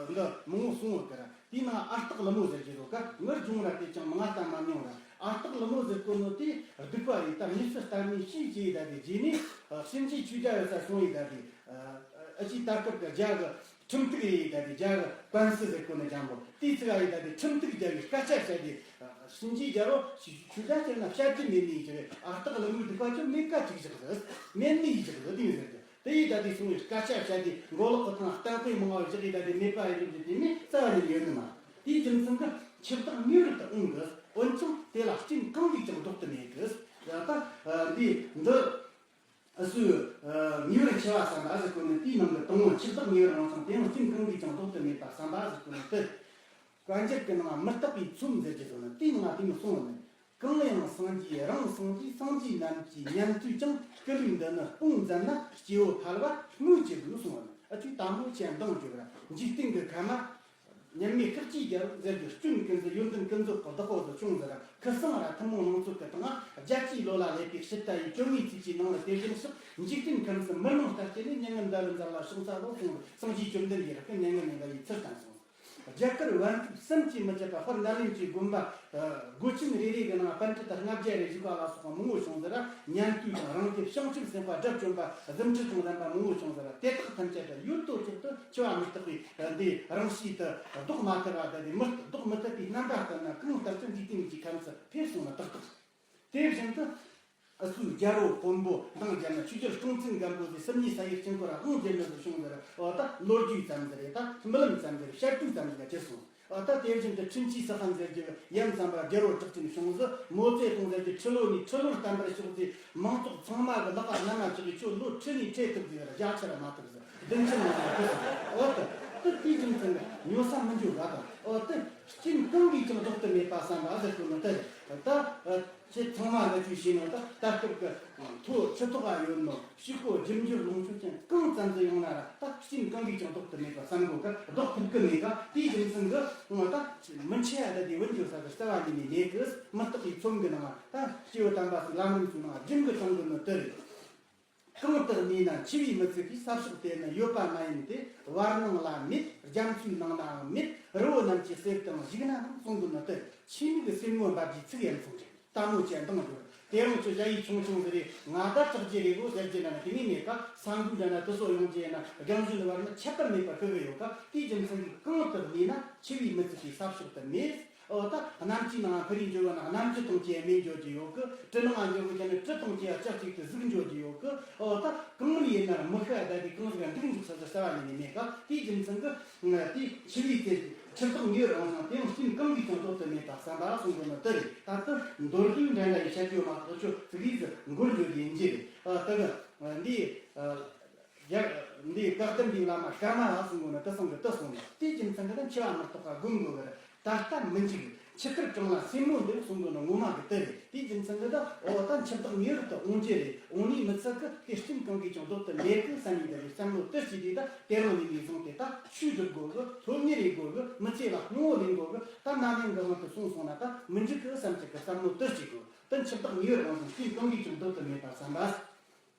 འདི་མང་བོ་གསུང་བ་གི་ར། དེའི་ནང་ཨ་སྟག་ལི་མོ་ཟེར་གྱི་འདུག་ག་ངར་སྦྱོང་ར་དེ་ཅང་མང་ང་ལྟ་མ་མྱོང་ར། ཨ་སྟག་ལི་མོ་ཟེར་གོ་ནོ་དེ་སྡིག་པ་ཡིན། ད་མི་སུ་ལྟར་མི་ཤེས་ཀྱི་ཡི་ད་དེ་རྗེས་ནས་གཤིན་རྗེ་ཆོས་རྒྱལ་ཡོད་ས་སོང་ཡི་ད་དེ། ཨ་ཅི་ད་སྐབས་ཀྱི་རྒྱ་གི་ཁྲིམས་གཏུག་ཡི་ད་དེ་རྒྱ་གི་ཀན་སི་ཟེར་གོ་ནི་ཅང་པོ་དེའི་ཚིག་ཨ་ཡི་ད་དེ་ཁྲིམས་གཏུག་རྒྱ་གི་སྐད་ཆ་བཤད་དེ། གཤིན་རྗེ་རྒྱལ་པོ་ཆོས་རྒྱལ་ཁྱེད་ན་བཤད་རྒྱུ་མེད་ནི་ཡི་ཅི་རེད། ཨ་སྟག་ལི་མོའི་སྡིག་པ་ཅི་མེད་ཀ་ཅིག་བཞག་ཟེར། མེད་ནི་ཡི་ཅི་རེད་དེ་ཡི་ཟེར་རྒྱུ། དེ་ཡི་ད་དེ་སོང་བའི་སྐད་ཆ་བཤད་དེ་མགོ་ལོག་གི་ཐང་གཏམ་དཔེ་མང་བ་བཞག་ཡི་ད་དེ་མེད་པ་ཡི་རིགས་ཀྱི་དེ་མེད་རྩ་བ་ནས་ཡོད་ནི་མ། དེའི་རྒྱུ་མཚན་གྱིས་འཆི་བདག་ངེས་པར་དུ་འོང་གི། འོན་ཀྱང་དེ་ལ་རྐྱེན་གང་གིས་ཀྱང་ལྡོག་ཏུ་མེད་གི། ད་ལྟ་འདི་འདི་སུ་ངེས་པར་འཆི་བ་བསམ་པ་ཟེར་གོ་ནི་དེའི་ནང་གི་དང་པོ་འཆི་བདག་ངེས་པར་འོང་ཞིང་དེ་ཡང་རྐྱེན་གང་གིས་ཀྱང་ལྡོག་ཏུ་མེད་པ་བསམ་པ་ཟེར་གོ་ནི་དེ། བཀའ་འགྱུར་གྱི་ནང་མུ་སྟེགས་པའི་ཚོམ་ཟེར་གྱི་ཟེར་ན་དེའི་ནང་དེ་མི་གསུངས་པ་ནི། གང་ཡང་སངས་རྒྱས་རང་སངས་རྒྱས་སངས་རྒྱས་རྣམས་ཀྱི་ཉན་ཐོས་ཀྱང་། སྐུ་ལུས་འདི་ནི་སྤོང་མཛད་ན། སྐྱེ་བོ་ཐལ་བ་སྨོས་ཅི་དགོས་གསུངས་པ་ནི། ཨ་ཅུས་དམ་པོ་ཆེ་འདང་རྒྱོབ་ར། འཇིག་རྟེན་གྱི་ཁ་མ། མཉམ་མེད་ཁག་ཅིག་རྒྱལ་ཟེར་རྒྱུ་སྐྱོན་ཀུན་ཟད་ཡོན་ཏན་ཀུན་རྫོགས་ཀྱི་བདག་པོ་དུ་བྱུང་ཟེར་ར། ཁུ་སང་ར་ཐུན་མོང་ལོངས་སྤྱོད་ཀྱི་སྟེང་ང་བརྒྱད་ཅུའི་ལོ་ལ་ལས་པའི་ཕྱི་ལྟ་ཡི་སྐྱོན་མེད་ཚིག་གི་ནང་ལ་དེ་བཞིན་གཤེགས། འཇིག་རྟེན་ཁམས་སུ་མི་སྣང་ལྟར་སྐྱེས་ནས། མྱ་ངན་འདའ་བའི་མཛད་པ་ཕྱག་འཚལ་ལོ་གསུངས་པར། སངས་རྒྱས་བཅོམ་ལྡན་འདས་ཀྱིས་མྱ་ངན་ལས་འདའ་བའི་ཚུལ་བསྟན་སོང་། རྒྱ་གར་བན་དྷུ་བསམ་གྱིས་མི་ཁྱབ་པ་དཔལ་ནཱ་ལེནྡྲའི་དགོན་པ། སྒོ་ཆེན་རེ་རེ་གི་ནང་པཎྜི་ཏ་ལྔ་བརྒྱ་རེ་བཞུགས་པ་ལ་སོགས་པ་མང་པོ་བྱུང་ཟེར་ར། ཉན་ཐོས་དང་རང་རྒྱལ་བྱང་ཆུབ་སེམས་དཔའ་དགྲ་བཅོམ་པ་རྫུ་འཕྲུལ་དང་ལྡན་པ་མང་པོ་བྱུང་ཟེར་ར། དེ་དག་ཐམས་ཅད་ཀྱིས་ཡུལ་དུ་བཅུག་སྟེ་འཆི་བ་མི་རྟག་པའི་འདི་རང་གཤིས་དེ་ལྡོག་མ་ཐུབ་པ་དེ་མི་ལྡོག་མི་ཐུབ་པའི་རྣམ་པ་ལྟར་ན་གང་ལྟར་ཀྱང་འཇིག་རྟེན་གྱི་ཁམས་སུ་ཕེབས་སོང་ན་ཏག་ཏག་དེ་བཞིན་དུ། ཨ་སུའི་རྒྱལ་པོ་དཔོན་པོ་འདང་བརྒྱབ་ན་ཆོས་རྒྱལ་སྲོང་བཙན་སྒམ་པོ་ཟེར་སྲིད་གཉིས་ས་ཡི་དཀྱིལ་འཁོར་ར་དབང་བསྒྱུར་ནི་ཟེར་བྱུང་ཟེར། འོ་ད་ལོ་རྒྱུས་ཙམ་ཟེར་རེད། ད་རྨི་ལམ་ཙམ་ཟེར་རེད། བཤད་སྒྲུས་ཙམ་ཟེར་གྱུར་སོང་། འོ་ད་དེ་བཞིན་དུ་འཕྲིན་བཅོལ་སི་ཧན་ཟེར་རྒྱུ་ཡབ་ཚན་པ་རྒྱལ་པོ་གྲགས་ཅན་བྱུང་ཟེར། མའོ་ཙེ་ཏུང་ཟེར་རྒྱུ་ཁྲི་ལོ་ནས་ཁྲི་ལོར་བརྟན་པར་ཤོག་ཟེར། མང་ཚོགས་ཚང་མ་གི་ལག་པ་མནའ་མ་བཅག་གི་ཁྱོད་ལོ་ཁྲི་ནས་ཁྲི་ཐུབ་ཟེར་ར་རྒྱ་ཆེ་ར་མ་ཐུབ་ཟེར། བདུན་ཅུ་མང་ཟེར་ཐུབ་ཟེར། འོ་ད་དེ་དེའི་རྒྱུ་མཚན་གྱིས་ཉོ་ས་མི་འཇུག་ག་དང་། འོ་ད་རྐྱེན་གང་གིས་ཀྱང་ལྡོག་ཏུ་མེད་པ་བསམ་པ་ཟེར་དགོས་ནོ་དེ་རེད། ད། ཁྱེད་ཚང་མ་ལ་ཅུས་བྱས་ནས་ད་ལྟ་སྐབས་ཀྱི་མཐོ་ཁྲི་ཐོག་ག་ཡོད་ནོ་ཕྱུག་པོ་རྒྱུ་འབྱོར་ལོངས་སྤྱོད་ཅན་གང་ཙམ་དུ་ཡོང་ན་ར། ད་རྐྱེན་གང་གིས་ཀྱང་ལྡོག་ཏུ་མེད་པ་བསམ་དགོས་ཀ། ལྡོག་ཐུབ་ཀི་མེད་ཀ། དེའི་རྒྱུ་མཚན་གྱིས་ང་ད་མི་འཆི་ཡ་ད་དེ་བུད་འགྱོ་ས་གི་རྩ་བ་ཉིད་ནས་མེད་གི། མི་རྟག་པའི་ཚོམ་གི་ནང་ད་སྐྱེས་བུ་དམ་པ་སི་ལམ་རིམ་ཚོའི་ནང་རྒྱུན་གི་བཏང་གི་ནོ་དེ་རེད། གང་དུ་གནས་ན་འཆི་བས་མི་ཚིག་པའི་ས་ཕྱོགས་དེ་ནི་ཡོད་པ་མ་ཡིན་ཏེ། བར་སྣང་ལ་མེད། རྒྱ་མཚོའི་ནང་ནའང་མེད། རི་བོ་རྣམས་ཀྱི་གསེབ་དང་བཞུགས་ནའང་གསུང་གི་ནི་དེ། ཆོས་མིག་གི་སེན་མོ་འབབ་རྒྱུའི་ཚིག་ཡ་མཚན་རེད། ལྟད་མོ་ཆེ་འདང་རྒྱུ། དེ་རིང་ཁྱོད་ཞ་ཡི་ཆུང་ཆུང་ཟེར་རེ་ང་ད་གྲགས་རྒྱུ་རེད་གོ་ཟེར་རྒྱུ་ན་ནི་དེ་ནས་མེད་ཀ། ས་འགུལ་འདྲ་ན་དུ་སོ་ཡོང་རྒྱུ་ཡིན་ན་རྒན་གཞོན་བར་ན་ཁྱད་པར་མེད་པར་ཕུལ་གི་ཡོད་ཀ། དེའི་རྒྱུ་མཚན་གྱིས་གང་དུ་གནས་ན་འཆི་བས་མི་ཚིག་པའི་ས་ཕྱོགས་དུ་མེད། ཨོ་ད་གནམ་གྱི་ནང་ཕུ་རིས་འགྱོ་བ་ན་གནམ་གྱི་སྟོང་ཆེ་མེད་འགྱོ་རྒྱུ་ཡོད་གི། གྲི་ནང་འགྱོ་དགོས་ཀྱི་ན་གྲི་སྟོང་ཆེ་ཡ་ལྕགས་གཅིག་ཏུ་གཟུགས་འགྱོ་རྒྱུ་ཡོད་གི། ཨོ་ད་གང་ལ་ཡིན་ན་མི་ཤི་ད་དེ་གང་ཟིག་འགྲིག་འཇུག་ས་ཟིག་རྩ་བ་ཉིད་ནས་མེད་ཀ། དེའི་རྒྱུ་མཚན་གྱིས་དེ་འཆི་བས་དེ་འཆི་བདག་ཉིད་རང་སང་དེ་ཡང་སྐྱོན་གང་གིས་ཀྱང་བཟློག་ཏུ་མེད་པ་བསམ་པ་གསུང་གི་ནི་དེ་རེད། ད་ལྟ་མདོར་བསྡུས་འདྲ་འདྲ་ཡི་བཤད་རྒྱུ་མ་གཏོགས་ཁྱོད་ཙི་གེ་ཟིག་འགོར་འགྱོ་རྒྱུ་ཡིན་གྱི་རེད། ཨ་ད་གི་འདི་ཡ་འདི་བཀའ་གདམས་པའི་བླ་མ་ཀརྨ་པ་གསུང་གོ་ནི་དེ་གསུང་གི་དེ་གསུང་ནི། དེའི་རྒྱུ་མཚན་གྱིས་ད་འཆི་བ་མི་རྟག་པ་སྒོམ་དགོས་གི་རེད། ད་ལྟ་མི་འཇིག་ཆུ་ཁར་གྲང་ལ་སེན་མོ་འདེབས་གསུང་གོ་ནི་ངོ་མ་གི་དེ་རེད། དེའི་རྒྱུ་མཚན་གྱིས་ད་འོ་ད་འཆི་བདག་ངེས་པར་དུ་འོང་རྒྱུ་རེད། འོང་ནི་མི་ཚད་གི་དེ་སྐྱོན་གང་གིས་ཀྱང་བཟློག་ཏུ་མེད་གི་བསམ་ཡིན་ད་རེད། བསམ་བློ་དེ་བྱས་དུས་ད་དེ་རང་ནས་ནས་བཟུང་སྟེ་ད་ཆོས་སྒྲུབ་དགོས་གི། སློབ་གཉེར་ཡེད་དགོས་གི། མི་ཚེ་ལ་སྙིང་བོ་ལེན་དགོས་གི། ད་རྣམ་གཡེང་གི་དབང་དུ་སོང་སོང་ན་ད་མི་འཇིག་གི་བསམ་ཅིག་གི་བསམ་བློ་དེ་བྱེད་དགོས། ད་འཆི་བདག་ངེས་པར་འོང་ཟིན་སྐྱོན་གང་གིས་ཀྱང་བཟློག་ཏུ་མེད་པར་བསམ་པ།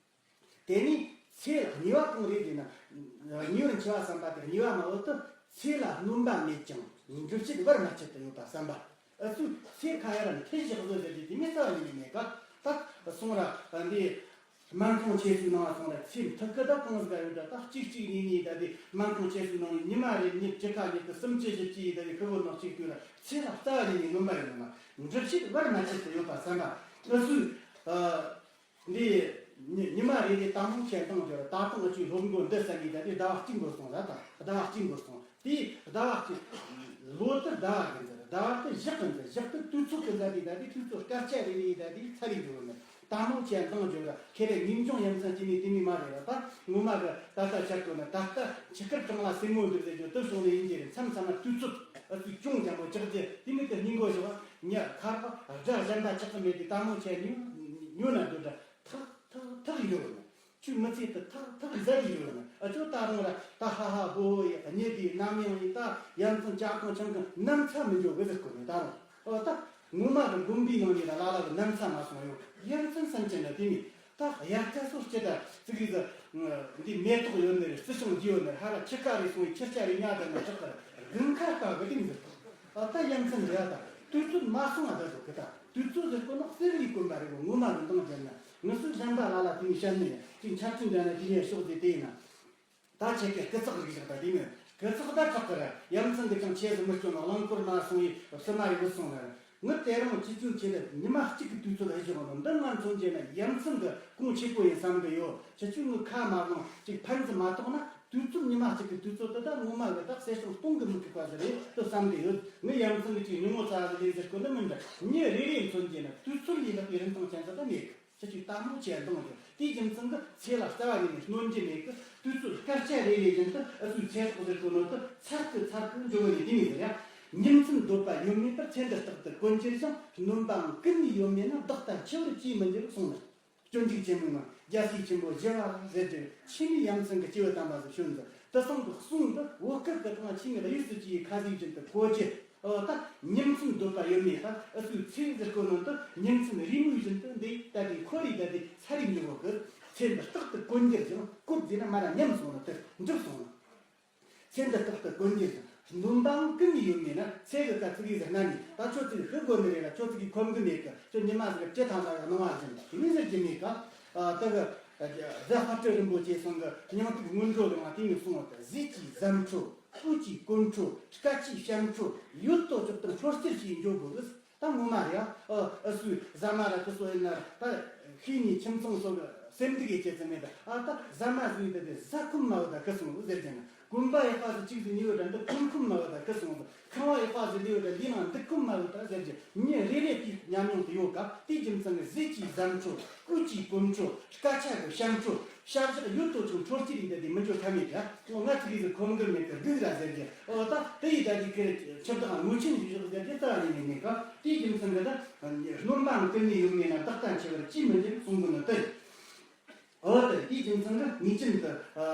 དེ་ནས་ཚེ་ལ་གཉིས་པ་གང་རེད་ཟེར་ན། གཉིས་པར་འཆི་བ་བསམ་པ་དེ་གཉིས་པ་མ་འོ་ད་ཚེ་ལ་སྣོན་པ་མེད་ཀྱང་འགྲུབ་བྱེད་བར་མ་ཆད་དུ་ཡོད་པ་བསམ་པ། ཨ་ཚུལ་ཚེ་ཁ་ཡ་ར་འཐེན་བཞག་བཟོ་ཟེར་གྱི་དེ་མི་རྩ་བ་ཉིད་ནས་མེད་ཀ། ད་སོང་ར་འདི་སྨན་ཁང་ཆེ་ཤོས་ནང་ལ་སོང་ར་ཚེ་མཐུག་གི་ད་གང་ཟིག་ཡོད་ད། ད་གཅིག་གཅིག་གཉིས་གཉིས་ད་དེ་སྨན་ཁང་ཆེ་ཤོས་ནང་ནས་ཉི་མ་རེ་ཉིན་བཅུ་ཁ་ཉིན་དུ་སུམ་ཅུ་བཞི་བཅུ་ཡིས་ད་དེ་ཁུ་བོ་ནག་གཅིག་དུས་ར་ཚེ་ལ་རྩ་བ་ཉིད་ནས་སྣོན་པ་ཡོད་ནི་མ། འགྲུབ་བྱེད་བར་མ་ཆད་དུ་ཡོད་པ་བསམ་པ། ཨ་ཚུལ། འདི་ཉི་ཉི་མ་རེ་རེ་ལྟད་མོ་ཆེ་འདང་རྒྱུ་ར། ད་ལྟ་ང་ཚོའི་སློབ་མགོ་འདི་ཟ་ནས་ད་དེ་ཟླ་བ་གཅིག་འགོར་སོང་ལ། ད་ཟླ་བ་གཅིག་འགོར་སོང་། དེའི་ཟླ་བ་གཅིག་ལོ་དེ་ཟླ་བ་གི་འཛིན། ཟླ་བ་དེ་ཞག་གི་འཛིན། ཞག་དེ་དུས་ཚོད་གི་འཛིན། དེ་ད་དེ་དུས་ཚོད་སྐར་ཆ་རེ་རེ་ད་དེ་ཚར་རེ་འགྱོ་གི་མེད། ལྟད་མོ་ཆེ་འདང་རྒྱུ་ར། ཁེ་རེ་ངེས་འབྱུང་ཡ་མཚན་ཅི་ནས་དེ་མི་མ་རེད་ལ། ད་ངོ་མ་གི་ད་ལྟ་ཆགས་དགོས་ན་ད་ལྟ་ཆུ་ཁར་གྲང་ལ་སེན་མོ་འདེབས་ཟེར་རྒྱུ་དེ་བྱུང་ནི་ཡིན་གྱི་རེད། མཚམས་མཚམས་ན་དུས་ཚོད་ཨ་ཚུལ་ཅུང་འཇམ་པོ་ཆགས་རྒྱུ་དེ་མི་དེ་སྙིང་གོ་ཞོག་ཉ་ཁར་པ་དགྲ་གཞན་པ་ཆགས་ཀྱི་མེད་དེ་ལྟད་མོ་ཆེ་ཉོ་ཉོ་ན་འདོད་དྲ། ཐག་ཐག་ཐག་ཡོད་ནི། ཁྱོད་མི་ཚེ་དེ་ཐག་ཐག་ཟ་གི་ཡོད་ནི། ཨ་ཅོ་ད་རུང་ར་ད་ཧ་ཧ་ཧོ་ཧོ་ཡི་གཉིད་དེ་རྣམ་གཡེང་ཡི་ད་ཡ་མཚན་ཅག་གང་ཆང་གི་ནམ་ཚ་མི་འཇོག་གི་ཟེར་གོ་ནི། ད་རུང་ཨོ་ད་ངོ་མ་གི་དགོན་པའི་ནང་ནས་ད་ལ་ལ་གི་ནམ་ཚ་མ་སོང་ཡོད། ཡ་མཚན་སེམས་ཅན་ལ་དེ་ནི་ད་དབྱར་ཁ་སོ་སྐྱིད་ད་ཙི་གི་ཟ་འདི་མེ་ཏོག་ཡོད་ནི་རེད། རྩི་ཤིང་རྒྱས་ཡོད་ནི་རེད། ཧ་ར་ཁྱི་ཁ་རེ་སོང་ཡི་ཁྱི་སྐྱ་རེ་ཉལ་ད་ནི་ཅག་གི་དགུན་ཁ་ལྟ་གི་དེ་ནི་ཟེར་གོ། ཨ་ད་ཡ་མཚན་རེད། ཨ་ད་དུས་ཚོད་མ་སོང་ཨ་ད་ཟེར་གི། ད་དུས་ཚོད་ཟེར་གོ་ནོ་གསེར་གྱི་གོན་པ་རེད་གོ། ངོ་མ་གི་འདང་བརྒྱབ་ན་ངུ་སུ་གཞན་པ་ལ་ལ་དེ་ནས་བཤད་ནི་ཡང་ཅིག་འཆར་ཅན་འདྲ་ན་དེ་ནས་ཕྱོགས་དེ་དེ་ཡིན་ན། ད་ཁྱེད་ཀྱི་སྐུ་ཚེགས་རིག་བཞག་པ་དེ་ནི་སྐུ་ཚེགས་ད་དྲག་གི་ར། ཡ་མཚན་གི་ཅང་ཆེ་ཟིག་མི་སྐྱོན་ནོ། རླངས་འཁོར་མ་སོང་ཡི་བསུ་མ་ཡི་བུད་སོང་ལ། ངུ་དེ་རིང་ཅི་ཅུང་ཆེ་ལ་ཉི་མ་གཅིག་གི་དུས་ཚོད་ལ་ཧེ་བཞག་ནོ་འདི་ང་མཚོན་རྒྱུ་ན་ཡ་མཚན་གི་གོང་ཆེ་པོ་ཡིན་བསམ་གི་ཡོད། ཁྱེད་ཆོས་ངུ་ཁ་མ་བླངས་ཅིག་ཕན་ཙི་མ་ཐོགས་ན། དུས་ཚོད་ཉི་མ་གཅིག་གི་དུས་ཚོད་དེ་དག་ངོ་མ་གི་དག་གསེར་སྲང་སྟོང་གི་མི་ཁུག་པ་ཟིག་རེད་དུ་བསམ་གི་ཡོད། ངས་ཡ་མཚན་གི་ཅིག་ཉུང་ངོ་ཚ་ཟིག་ལས་ཟེར་དགོས་ནི་མིན་འདྲ། མྱི་རེ་རེ་མཚོན་གྱི་ན་དུས་ཚོད་ལས་ལྷག་པའི་རིན་ཐང་ཅན་ཟིག་ད་མེད་གི། ཁྱེད་ཀྱིས་ལྟད་མོ་ཆེ་འདང་རྒྱག་དེའི་རྒྱུ་མཚན་གི་ཚེ་ལ་རྩ་བ་ཉིད་ནས་སྣོན་རྒྱུ་མེད་གི། དུས་ཚོད་སྐར་ཆ་རེ་རེ་བཞིན་དུ་ཨ་ཚུའི་ཚེ་སྲོག་ཟེར་དགོས་ནོ་དུ་ཚར་གི་ཚར་གི་འཇོག་གི་ནས་དེ་མི་ཟེར་ཡ། ཉིན་མཚན་འདོད་པ་ཡོད་མེད་པར་ཚེ་འདི་རྟག་ཏུ་གོན་གྱུར་ཞིང་། སྣོན་པའང་ཀུན་ནས་ཡོད་མེད་ན། བདག་ལྟ་འཆི་བར་ཅིས་མི་འགྱུར་གསུངས་ནས། སྤྱོད་འཇུག་ཆེན་མོའི་ནང་རྒྱལ་སྲས་ཆེན་པོ་ཞི་བ་ལྷ་ཟེར་གྱི་ཆོས་ནི་ཡ་མཚན་གྱི་སྐྱེས་བུ་དམ་པ་ཟིག་ཤོད་འདི། དེ་སོང་གི་གསུང་འདི་བོད་སྐད་ཀྱི་སྟེང་ཆོས་ནི་དབྱིག་སུ་ཅི་ཡི་ཁ་ཟས་བཞིན་དུ་གོ་རྒྱུ། ཨོ་ད་ཉིན་མཚན་འདོད་པ་ཡོད་མེད་ད་ཨུ་ཚོའི་ཚེ་ཟེར་གོ་ནོ་འདི་ཉིན་མཚན་རེའུ་མིག་བཞིན་དུ་འདི་ལྟ་དེ་ཁོ་རེ་ལྟ་དེ་ཚ་རེ་འཇུག་གི། ཚེ་འདི་རྟག་ཏུ་གོན་འགྱུར་ཞིང་བཀོད་དེ་ན་མ་ར་ཉམས་སོང་ནོ་དེ་འགྲུབ་སོང་ནོ། ཚེ་འདི་རྟག་ཏུ་གོན་འགྱུར་ཞིང་སྣོན་པའང་ཀུན་ནས་ཡོད་མེད་ན། ཚེ་གི་ཀ་ཚིག་གིས་ཟེར་ན་ནི་ད་ཁྱོད་ཚིག་ཤི་དགོས་ནི་རེད་ལ། ཁྱོད་ཚིག་གིས་ཁོམ་གི་མེད་གི། ཁྱོད་ཉི་མ་ཟིག་གི་ལྕེ་ཐང་ལ་ཡང་སྣང་བ་ཟིན་དེ་མི་ཟེར་གྱི་མེད་ག། ཨ་ད་གི་རྫ་དཔལ་སྤྲུལ་རིན་པོ་ཆེ་ཚང་གི་སྙིང་ཐིག་སྔོན་འགྲོ་གི་ནང་དེ་ནས་གསུངས་པ་ལྟར། ཟས་ཀྱི་ཟ་འཕྲོ། སྤོས་ཀྱི་སྐོམ་འཕྲོ། སྐད་ཀྱི་བཤད་འཕྲོ། ཡོད་དོ་ཅོག་ཏུ་འཕྲོ་སྟེར་ཞེས་འཇོག་དགོས། ད་ངོ་མ་རེད་ཨ། ཨ་ཨ་སུའི་ཟ་མ་ར་དེ་སོ་ཡིན་ན་ད་ཤེས་ནས་ཁྱིམ་ཚང་སོགས་ཀྱི་སེམས་སྡུག་ཡེ་ཆེད་ཙམ་མེད་ད། ཨ་ད་ཟ་མ་ཟོས་ད་དེ་ཟ་ཁོམ་མ་བུ་ད་ཁི་སོང་ཟེར་གྱི་ན། གོམ་པ་ཡག་པ་ཟིག་གཅིག་ཟིག་ཉོས་ཡོད་ད་འདི་གོན་ཁོམ་མ་བུ་ད་ཁི་སོང་ཟིག་ཁང་བ་ཡག་པ་ཟིག་ལས་ཡོད་ད་འདི་ནང་འདུག་ཁོམ་མ་བུ་ད་ཟེར་གྱི། མྱི་རེ་རེ་དེའི་ཉམས་མྱོང་དེ་ཡོད་ག། དེའི་རྒྱུ་མཚན་གྱིས་ཟས་ཀྱི་ཟ་འཕྲོ། སྤོས་ཀྱི་སྐོམ་འཕྲོ། སྐད་ཆ་གི་བཤད་འཕྲོ། ཤ་བཞག་ཡོད་དོ་ཅོག་འཕྲོ་སྐྱིད་ཡིན་ད་དེ་མི་འཇོག་ཐབས་མེད་ཀ། ང་ཚིག་གིས་ཟིག་ཁོམ་གི་མེད་གི་སྡུག་ར་ཟེར་གྱི། ཨོ་ད་དེ་ཡི་ད་དེ་ཁེར་ཆབ་དང་ངོ་ཆེན་ཞིག་བཞག་ཟེར་གྱི་རྩ་བ་ནས་མེད་མེད་ག། དེའི་རྒྱུ་མཚན་གྱིས་ད་སྣོན་པའང་ཀུན་ནས་ཡོད་མེད་ན། བདག་ལྟ་འཆི་བར་ཅིས་མི་འགྱུར་གསུང་གི་ནི་དེ། འོ་དེ་དེའི་རྒྱུ་མཚན་ནི་ངེས་ཅན་དུ་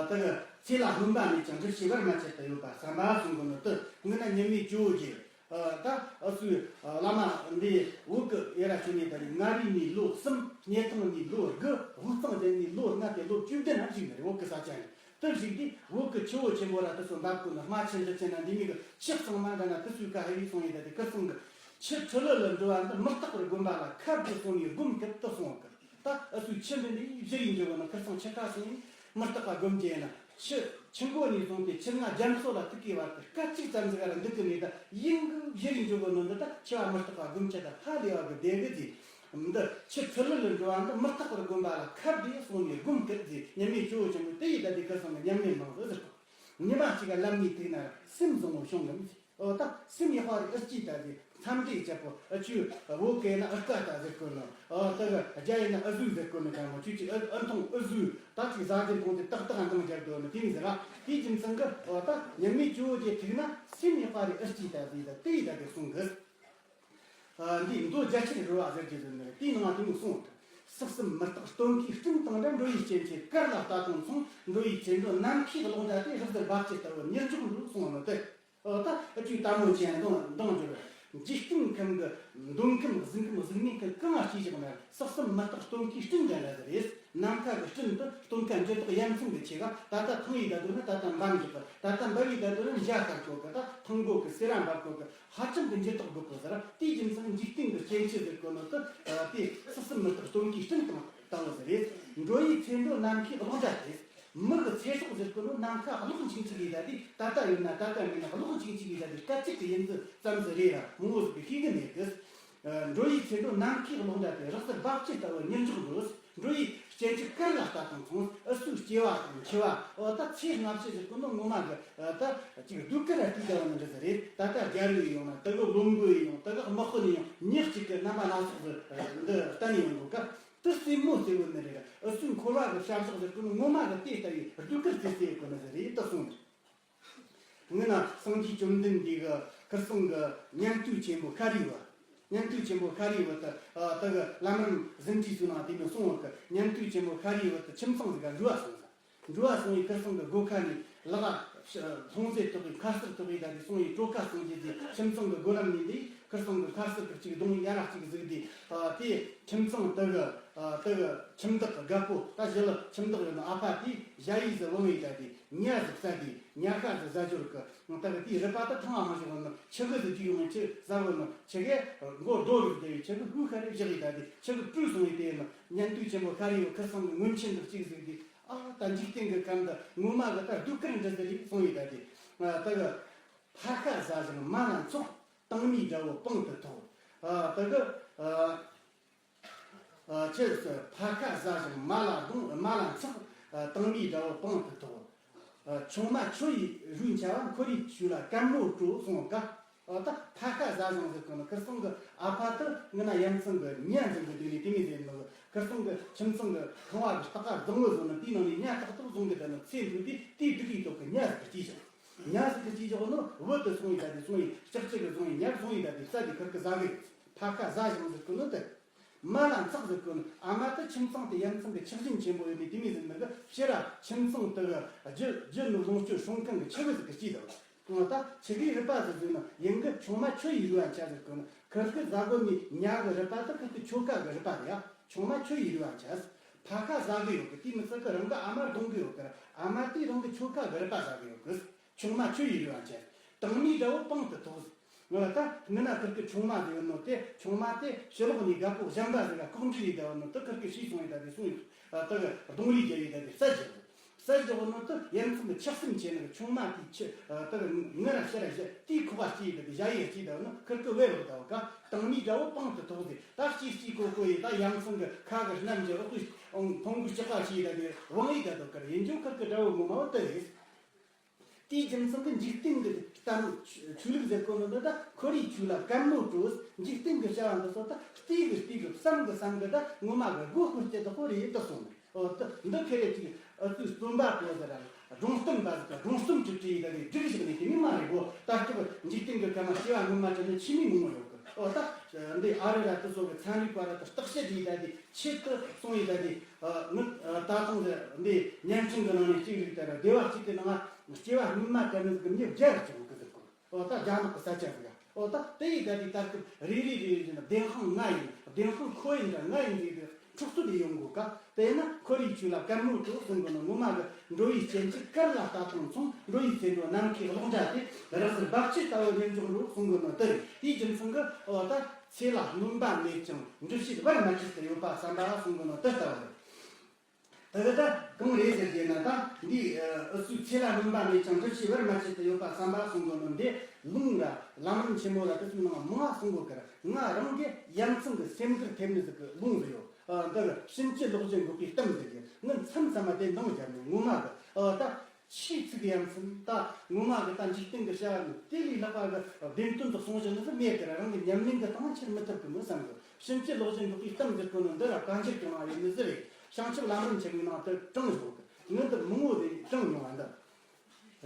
ད་གི་ཚེ་ལ་སྣོན་པ་མེད་ཀྱང་འགྲུབ་བྱེད་བར་མ་ཆད་དུ་ཡོད་པ་བསམ་པ་གསུང་གི་ནི་དེ། སྔོན་ན་ཉི་མའི་ཇོ་བོ་རྗེ་ད་ཨ་སུའི་བླ་མ་འདི་བོད་ཀྱི་ཡེ་ར་ཆོས་ནས་ད་རེས་མངའ་རིས་ནས་ལོ་གསུམ། སྙེ་ཐང་ནས་ལོ་དགུ། དབུས་ ལྡན་ནས་ལོ་ལྔ་སྟེ་ལོ་བཅུ་བདུན་ན་བཞུགས་ནི་རེད། བོད་ཀྱི་ས་ཆ་ནས་དེ་བཞུགས་དུས་བོད་ཀྱི་ཆུ་བོ་ཆེན་པོ་ར་དེ་ཚོ་འབབ་གོ་ནི་རྨ་ཆུ་འབྲི་ཆུ་ན་འདི་མོ་གི་ཆུ་གཙང་མ་འདྲ་ན་དེ་ཚོའི་ཁ་ཧེ་བའི་སོང་ཡིན། ད་དེ་ཁིར་སང་གི་ཆུ་འཕྲུལ་ལུ་ལ་འགྲོ་བ་འདི་མི་རྟག་པར་སྒོམ་པ་ལ་ཁབ་ཏུ་སོང་ནས་སྒོམ་སྐབས་དུ་སོང་གི། ད་ཨ་སུའི་ཆུ་འདི་ནི་བཞུར་ཡིན་འགྱོ་གོ་ནི། ཁིར་སང་ཆུ་ཁ་སོང་ནས་མི་རྟག་པ་སྒོམ་རྒྱུ་ཡིན་ན། ཆུ་ཆུ་མགོ་ནས་བཟུང་སྟེ་ཆུ་རྔ་རྒྱ་མཚོ་ལ་ཐུག་གི་བར་དུ་སྐད་ཅིག་ཙམ་ཟིག་ར་འདུག་གི་མེད། ད་ཡིན་གི་བཞུར་ཡིན་འགྱོ་གོ་ནི་འདི་ད་ཆུ་བ་མི་རྟག་པ་སྒོམ་ཆེ་ད་ཧ་ལས་བ་གི་བདེ་གི་ཟིག། འདི་ཆུ་འཕྲུལ་ལུ་ལ་འགྲོ་བ་འདི་མི་རྟག་པར་སྒོམ་པ་ལ་ཁབ་སྟེ་སོང་ནས་སྒོམ་སྐད་ཟིག། མཉམ་མེད་ཇོ་བོ་ཆེན་པོ་དེ་ཡི་ད་དེ་ཁིར་སང་གི་མཉམ་མེད་མང་ཟིག་ཟེར་གོ། ཉི་མ་གཅིག་ག་ལམ་ནས་ཐུག་ན་སེམས་བཟང་བོ་བྱུང་གི་མི་ཟིག། ཨོ་ད་སེམས་ཡག་པ་རེ་ཨི་ཅི་ད་དེ་འཚམས་འདྲི་བྱེད་པོ། ཨ་ཆུ་བོད་སྐད་ན་ཨི་ཀ་ད་ཟེར་གོ་ནོ། ཨོ་ད་གི་རྒྱ་ཡིན་ན་ཨི་ཟུ་ཟེར་གོ་ནོ། ཅང་མོ་ཆུ་ཆུ་ཨི་ཨི་མཐོང་ཨི་ཟུ། ད་ཅིག་ཟ་རྒྱུ་མཐོང་དེ་ཏག་ཏག་འདང་རྒྱག་དོ་ནི་དེ་མི་ཟེར་ར། དེའི་རྒྱུ་མཚན་གི་ཨོ་ད་མཉམ་མེད་ཇོ་བོ་རྗེ་ཐུག་ན་སེམས་ཡག་པ་རེ་ཨི་ཅི་ད་ཟེར། ད་དེ་ཡི་ད་དེ་གསུང་གི། ཨ་འདི་མདོ་རྒྱ་ཆེར་རོལ་བ་ཟེར་གྱི་ཟེར་ནི་རེད། དེའི་ནང་དེ་མོ་གསུངས། སྲིད་གསུམ་མི་རྟག་སྟོན་ཀའི་སྤྲིན་དང་འདྲ། འགྲོ་བའི་སྐྱེ་མཆེད་གར་ལ་ལྟ་དང་མཚུངས། འགྲོ་བའི་ཚེ་འགྲོ་ནམ་མཁའི་གློག་འདྲ་སྟེ། རི་རྩེར་འབབ་ཆུ་ལྟ་བུ་ཉིད་འཇོག་འགྲོ་གསུངས་ནོ་དེ། ཨོ་ད་ཨ་ཅུའི་ལྟ་མོ་ཅན་དང་འདང་འགྱུར། འཇིག་རྟེན་ཁམས་ཀྱི་འདོད་ཁམས་གཟུགས་ཁམས་གཟུགས་མེད་ཁམས་གང་ང་སྐྱེ་བཞག་ན་སྲིད་གསུམ་མི་རྟག་སྟོན་ཀའི་སྤྲིན་འདྲ་འདྲ་ཟེར་རེད། ནམ་མཁའ་གི་སྤྲིན་དུ་སྟོན་ཁ་འགྱུར་ལྡོག་ཡ་མཚན་གྱི་ཆེ་ག། ད་ལྟ་ཐང་ཡི་ད་དུ་ན་ད་ལྟ་འབབ་འཇུག་གི། ད་ལྟ་འབབ་ཡི་ད་དུ་ན་འཇའ་ཤར་གོ་གི། ད་ཐང་གོ་གི་སེ་ར་འབབ་གོ་གི། ཧ་ཅང་གི་འགྱུར་ལྡོག་དགོས་གོ་ཟེར། དེའི་རྒྱུ་མཚན་འཇིག་རྟེན་གྱི་སྐྱེ་མཆེད་ཟེར་གོ་ནོ་དེ་དེ་སྲིད་གསུམ་མི་རྟག་སྟོན་ཀའི་སྤྲིན་དང་ལྟ་བུ་ཟེར་རེད། འགྲོ་ཡི་ཚེ་འགྲོ་ནམ་མཁའི་གློག་འདྲ་སྟེ། མི་གི་ཚེ་སྲོག་ཟེར་གོ་ནོ་ནམ་མཁའ་གློག་འཆིང་འཆིང་གི་ད་དེ། ད་ལྟ་ཡོད་ན་ད་ལྟ་མེད་ན་གློག་འཆིང་འཆིང་གི་ད་དེ། སྐད་ཅིག་གི་ཡིན་ཙི་ཙམ་ཟིག་རེད་ར། མང་བོ་ཟིག་གི་ཤེས་གི་མེད་གི། འགྲོ་ཡི་ཚེ་འགྲོ་ནམ་མཁའི་གློག་འདྲ་སྟེ། རི་རྩེར་འབབ་ཆུ་ལྟ་བུ་ཉིད་འཇོག་འགྲོ། འགྲོ་ཡི་སྐྱེ་མཆེད་གར་ལ་ལྟ་དང་མཚུངས། ཨུ་སུའི་སྐྱེ་བ་དང་འཆི་བ། ཨོ་ད་ཚེ་སྔ་ཕྱི་ཟེར་གོ་ནོ་ངོ་མ་གི་ད་ཅིག་ཟློས་གར་ར་དེ་ལྟ་བུ་ནི་འདྲ་ཟིག་རེད། ད་ལྟ་རྒྱལ་བོ་ཡིན་ཡང་ན་དེ་གི་བློན་པོ་ཡིན་ཡང་དེ་གི་དམག་དཔོན་ཡིན་ཡང་ཉག་གཅིག་གི་རྣམ་པ་སྣ་ཚོགས་ཟིག་འདི་བསྟན་ཡོང་གོ་ག། དེ་རྩེད་མོ་རྩེ་བོ་ནི་རེད། ཨུ་སུའི་འཁོར་བ་གི་བྱ་གཞག་ཟེར་གོ་ནོ་ངོ་མ་གི་དེ་ལྟ་བུའི་ཟློས་གར་རྩེ་རྩེ་གོ་ནི་ཟིག་རེད་ད་གསུངས། སྔོན་ན་སངས་རྒྱས་བཅོམ་ལྡན་འདས་ཀྱི་ཁིར་སང་གི་ཉན་ཐོས་ཆེན་པོ་ཤཱ་རིའི་བུ། ཉན་ཐོས་ཆེན་པོ་ཤཱ་རིའི་བུ་དེ་ཨ་དེ་གི་ལམ་རིམ་ཟིན་བྲིས་སུ་ནང་དེ་མོ་གསུངས་པ་གི། ཉན་ཐོས་ཆེན་པོ་ཤཱ་རིའི་བུ་དེ་ཁྱིམ་ཚང་ཟིག་ག་འགྲུལ་བ་སོང་ཟིག། འགྲུལ་བ་སོང་ཡི་ཁིར་སང་གི་སྒོ་ཁ་ནས་ལག་ལྷུང་བཟེད་ཐོགས་ཡི་མཁལ་གསུར་ཐོགས་ཡི་ད་དེ་སོང་ཡི་གྲོ་ཁ་སོང་རྗེས་དེ་ཁྱིམ་ཚང་གི་སྒོ་ལམ་ནས་འདི་ཁིར་སང་གི་མཁལ་གསུར་གི་གཅིག་གདོང་ཡ་ར་གཅིག་ཟིག་དེ། ཨ་དེ་ཁྱིམ་ཚང་དེ་གི་ཨ་དེ་གི་ཁྱིམ་བདག་གི་རྒད་པོ། ད་གཞི་ལ་ཁྱིམ་བདག་ཡོད་ན་ཨ་ཕ་དེ་ཞ་ཡི་ཟིག་བུང་ཡི་ད་དེ་ཉ་ཟིག་བཙལ་དེ་ཉ་ཤ་ཟིག་ཟ་འབྱོར་གི། ད་གི་དེའི་རུས་པ་ད་ཐང་ཨ་མ་ཞིག་བུང་ནི་ཆུ་གི་ཟིག་ཅིག་ཡོང་ཆུ་ཟ་བུང་ནི་ཆུ་གི་མགོ་རྡོ་རུ་བསྡད་ཡི་ཆུ་གི་ཧུ་ཁ་རེ་བཞག་ཡི་ད་དེ་ཆུ་གི་བྲོས་སོང་ཡི། དེ་ནི་ཉན་ཐོས་ཆེན་པོ་ཤཱ་རིའི་བུ་ཁིར་སང་གི་སྔོན་ཆད་འདི་གཅིག་ཟིག་དེ། ཨ་ད་འཇིག་རྟེན་གི་ཁམས་འདི་ངོ་མ་གི་ད་ཟློས་གར་འདྲ་ཟིག་རེད་གསུངས་ཡི་ད་དེ། ད་གི་ཕ་ཤ་ཟ་ཞིང་མ་ལ་འཚོགས། དྭངས་མའི་དགྲ་བོ་པང་དུ་ཐོགས། ཨ་ད་གི་ཨ་ཨ་ཆི་ཟེར། ཕ་ཤ་ཟ་ཞིང་མ་ལ་གདུང་མ་ལ་འཚེག། ཨ་དྭངས་མའི་དགྲ་བོ་པང་དུ་ཐོགས། ཨ་ཆུང་མ་ཁྱོ་ཡི་རུས་འཆའ་བ། འཁོར་བའི་ཆོས་ལ་གད་མོ་བྲོ་གསུངས་ག། ཨ་ད་ཕ་ཤ་ཟ་ཞིང་ཟེར་གོ་ནི་ཁིར་སང་གི་ཨ་ཕ་དེ་སྔོན་ན་ཡ་མཚན་གི་ཉ་འཛིན་གི་དུས་ནས་དེ་མོ་ཟེར་ནི། ཁིར་སང་གི་ཁྱིམ་ཚང་གི་ཁང་བ་གི་ལྟག་ཁ་བཟང་བོ་བཟོ་ནི་དེའི་ནང་ནས་ཉ་ཏག་ཏག་བཟུང་གི་བསྡད་ནི་ཚེ་འདུག་དུས་དེའི་སྡུག་གི་ཐོག་གི་ཉ་ཟིག་གི་སྐྱེས་བཞག། ཉ་ཟིག་གི་སྐྱེས་བཞག་ནོ་བུ་དེ་སོང་ཡི་ད་དེ་སོང་ཡི་ལྕགས་ཀྱི་སོང་ཡི་ཉ་སོང་ཡི་ད་དེ་བཙལ་དེ་ཁིར་གི་ཟ་གི། ཕ་ཤ་ཟ་ཞིང་ཟེར་གོ་ནི་དེ། མ་ལ་འཚེག་ཟེར་གོ་ནི་ཨ་མ་དེ་ཁྱིམ་ཚང་དེ་ཡ་མཚན་གི་ཆགས་ཞེན་ཆེན་པོ་ཡོད་ནི་དེ་མོ་ཟིག་ནི་གི་ཕྱིར་ར་ཁྱིམ་ཚང་དེ་གི་རྒྱུ་རྒྱུ་ནོར་ལོངས་སྤྱོད་སྲུང་མཁན་གི་ཆུ་གི་ཟིག་གི་སྐྱེས་དང་། ད་ཆུ་གི་རུས་པ་ཟིག་ཟོས་ན་ཡིན་གི། ཆུང་མ་ཁྱོ་ཡི་རུས་པ་འཆའ་ཟེར་གོ་ནི་ཁིར་གི་ཟ་གོ་ནི་ཉ་གི་རུས་པ་དེ་ཁིར་གི་ཁྱོ་ག་གི་རུས་པ་རེད་ཡ། ཆུང་མ་ཁྱོ་ཡི་རུས་པ་འཆའ། ཕ་ཤ་ཟ་གི་ཡོད་གི། དེ་མི་ཚད་གི་རང་གི་ཨ་མ་རྡུང་གི་ཡོད་གི། ཨ་མ་དེ་རང་གི་ཁྱོ་ག་གི་རུས་པ་ཟ་གི་ཡོད་གི། ཆུང་མ་ཁྱོ་ཡི་རུས་པ་འཆའ། དྭངས་མའི་དགྲ་བོ་པང་དུ་ཐོགས། ང་ད་ནི་ན་ཁིར་གི་ཆུང་མ་ཟེར་ཡོད་ནོ་དེ། ཆུང་མ་དེ་ཕྱི་ལོགས་ནས་རྒད་པོ་གཞན་པ་ཟིག་ག་ལྐོག་འབྲེལ་ཡི་ད་ཡོད་ནོ་དེ་ཁིར་གི་ཤེས་སོང་ཡི་ད་དེ་སོང་ཡི། ད་གི་རྡུང་ལས་རྒྱབ་ཡི་ད་དེ་བསད་བཞག། བསད་བཞག་ནོ་དེ་ཡ་མཚན་གི་ཆགས་སེམས་ཆེ་ནི་གི་ཆུང་མ་དེ་ཆི་ད་གི་ང་ར་ཤི་ར་ཤི་དེའི་ཁོག་པ་སྐྱེས་ཡི་ད་དེ་ཞ་ཡི་སྐྱེས་ད་ཡོད་ནོ་ཁིར་གི་བས་ལོག་ད་བ་ག། དྭངས་མའི་དགྲ་བོ་པང་དུ་ཐོགས་ཟེར། ད་སྐྱེས་སྐྱེས་ཀོ་ཀོ་ཡི་ད་ཡ་མཚན་གི་ཁ་གི་སྣམ་གྱི་འོག་གི་ཕུང་པོའི་ལྕགས་པ་སྐྱེས་ད་དེ་བང་ཡི་ད་དོ་གར་ཡིན་ཅུང་ཁིར་གི་དགྲ་བོ་ངོ་མ་བོ་དེ་རེད། དེའི་རྒྱུ་མཚན་གྱིས་འཇིག་རྟེན་གྱི་གཏམ་ཆོས་ལུགས་ཟེར་གོ་ནོ་འདི་དག་ཁོར་ཡུག་ཆོས་ལ་གད་མོ་བྲོ། འཇིག་རྟེན་གྱི་བྱ་བ་འདི་ཚོ་དག་བལྟས་གི་བལྟས་གི་བསམ་གི་བསམ་གི་ད་ངོ་མ་གི་སྒོ་ཁོར་སྐྱེ་དག་པོ་རེད་དུ་སོང་ནས། འོ་ད་འདི་ཁེ་རེ་ཅིག་ཨ་ཙི་སྟོན་པ་པོ་ཟེར་ར་སྒྲུང་གཏམ་པ་ཟིག་གི་སྒྲུང་གཏམ་གྱི་བྲིས་ཡི་ད་གི་སྒྲིག་ཞིག་ནས་དེ་མིན་མ་རེད་གོ། ད་སྐབས་འཇིག་རྟེན་གྱི་ཁམས་སྐྱེ་བ་སྔོན་མ་དྲན་ནས་ཕྱི་མའི་ངོ་བོ་ཡོད་གི། འོ་ད་འདི་ཨ་རི་ར་དེ་ཚོ་གི་ཚན་རིག་པ་ར་དེ་བརྟག་དཔྱད་བྱས་ད་དེ། ཆེད་དུ་གསུངས་ཡོད་ད་དེ། ཨ་ངས་ཨ་ད་ཐེངས་འདི་འདི་བརྙན་འཕྲིན་གྱི་ནང་ནས་གཅིག་རིག་ད་ར། སྡེ་བ་གཅིག་གི་ནང་སྐྱེ་བ་སྔོན་མ་དྲན་ནི་གི་མི་བརྒྱ་རེ་བྱུང་གི་ཟེར་གོ། ཨོ་ད་རྒྱ་ནག་གི་ས་ཆ་ཟིག་ཨོ་ད་དེ་ཡི་ད་དེ་ད་སྐབས་རེ་རེ་རེ་རེ་བྱས་ན་བདེན་དཔང་ལྔ་ཡིན། བདེན་དཔང་ཁོ་ཡིན་ད་ལྔ་ཡིན་ཟེར་དེ་ འཁྲུག་རྩོད་ཡོང་གོ་ཀ། དེས་ན་ཁོར་ཡུག་ཆོས་ལ་གད་མོ་དྲོ་གསུང་གི་ནོ། ངོ་མ་གི་འགྲོ་བའི་སྤྱན་གྱིས་གར་ལ་ལྟ་སྟངས་མཚུངས། འགྲོ་བའི་ཚེ་འགྲོ་ནམ་མཁའི་གློག་འདྲ་སྟེ། རི་གཟར་འབབ་ཆུ་ལྟ་བུ་ཉིད་འཇོག་འགྲོ་གསུང་གི་ནོ་དེ་རེད། དེའི་རྒྱུ་མཚན་གྱིས་འོ་ད་ཚེ་ལ་སྣོན་པ་མེད་ཅིང་འགྲུབ་བྱེད་བར་མ་ཆད་དུ་ཡོད་པ་བསམ་པ་གསུང་གི་ནོ་དེ་ལྟ་བུ་རེད། དེ་གི་ད་གང་རེད་ཟེར་གྱི་ན། ད་འདི་ཨ་སུའི་ཚེ་ལ་སྣོན་པ་མེད་ཅིང་འགྲུབ་བྱེད་བར་མ་ཆད་དུ་ཡོད་པ་བསམ་པ་གསུང་གི་ནོ་འདི་ལུང་ར་ལམ་རིམ་ཆེན་མོ་ལ་དེ་ཚོའི་ནང་མང་ང་གསུང་གོ་ཀར། ང་རང་གི་ཡ་མཚན་གྱི་སེམས་ཁུར་ཐེབས་ནི་ཟིག་གི་ལུང་ཟིག་ཡོད། ཨ་འདི་གི་ཕྱིན་ཅི་ལོག་བཞིན་འགོག་པའི་གཏམ་ཟིག་གི་ངས་མཚམས་མཚམས་མ་དེ་འདང་རྒྱབ་ནས། ངོ་མ་གི་ཨ་ད་ཆོས་ཚིག་གི་ཡ་མཚན། ད་ངོ་མ་གི་ད་འཇིག་རྟེན་གི་བྱ་བ་ནི་དེ་ལས་ལྷག་པ་གི་བདེན་དོན་དུ་གསུང་བཞིན་ནི་ཟིག་མེད་ཀི་ར། རང་གི་ཉམས་ལེན་གི་སྟེང་ཁྱེར་མི་ཐུབ་གི་མོ་བསམ་གི། ཕྱིན་ཅི་ལོག་བཞིན་འགོག་པའི་གཏམ་ཟེར་གོ་ནོ་འདི་ར་བཀའ་འགྱུར་གི་ནང་ཡོད་ནི་ཟིག་རེད། བྱང་ཆུབ་ལམ་རིམ་ཆེན་མོའི་ནང་དུ་དྲངས་ཡོད་གི། ངས་འདི་མང་བོ་ཟིག་དྲངས་མྱོང་བ་འདི།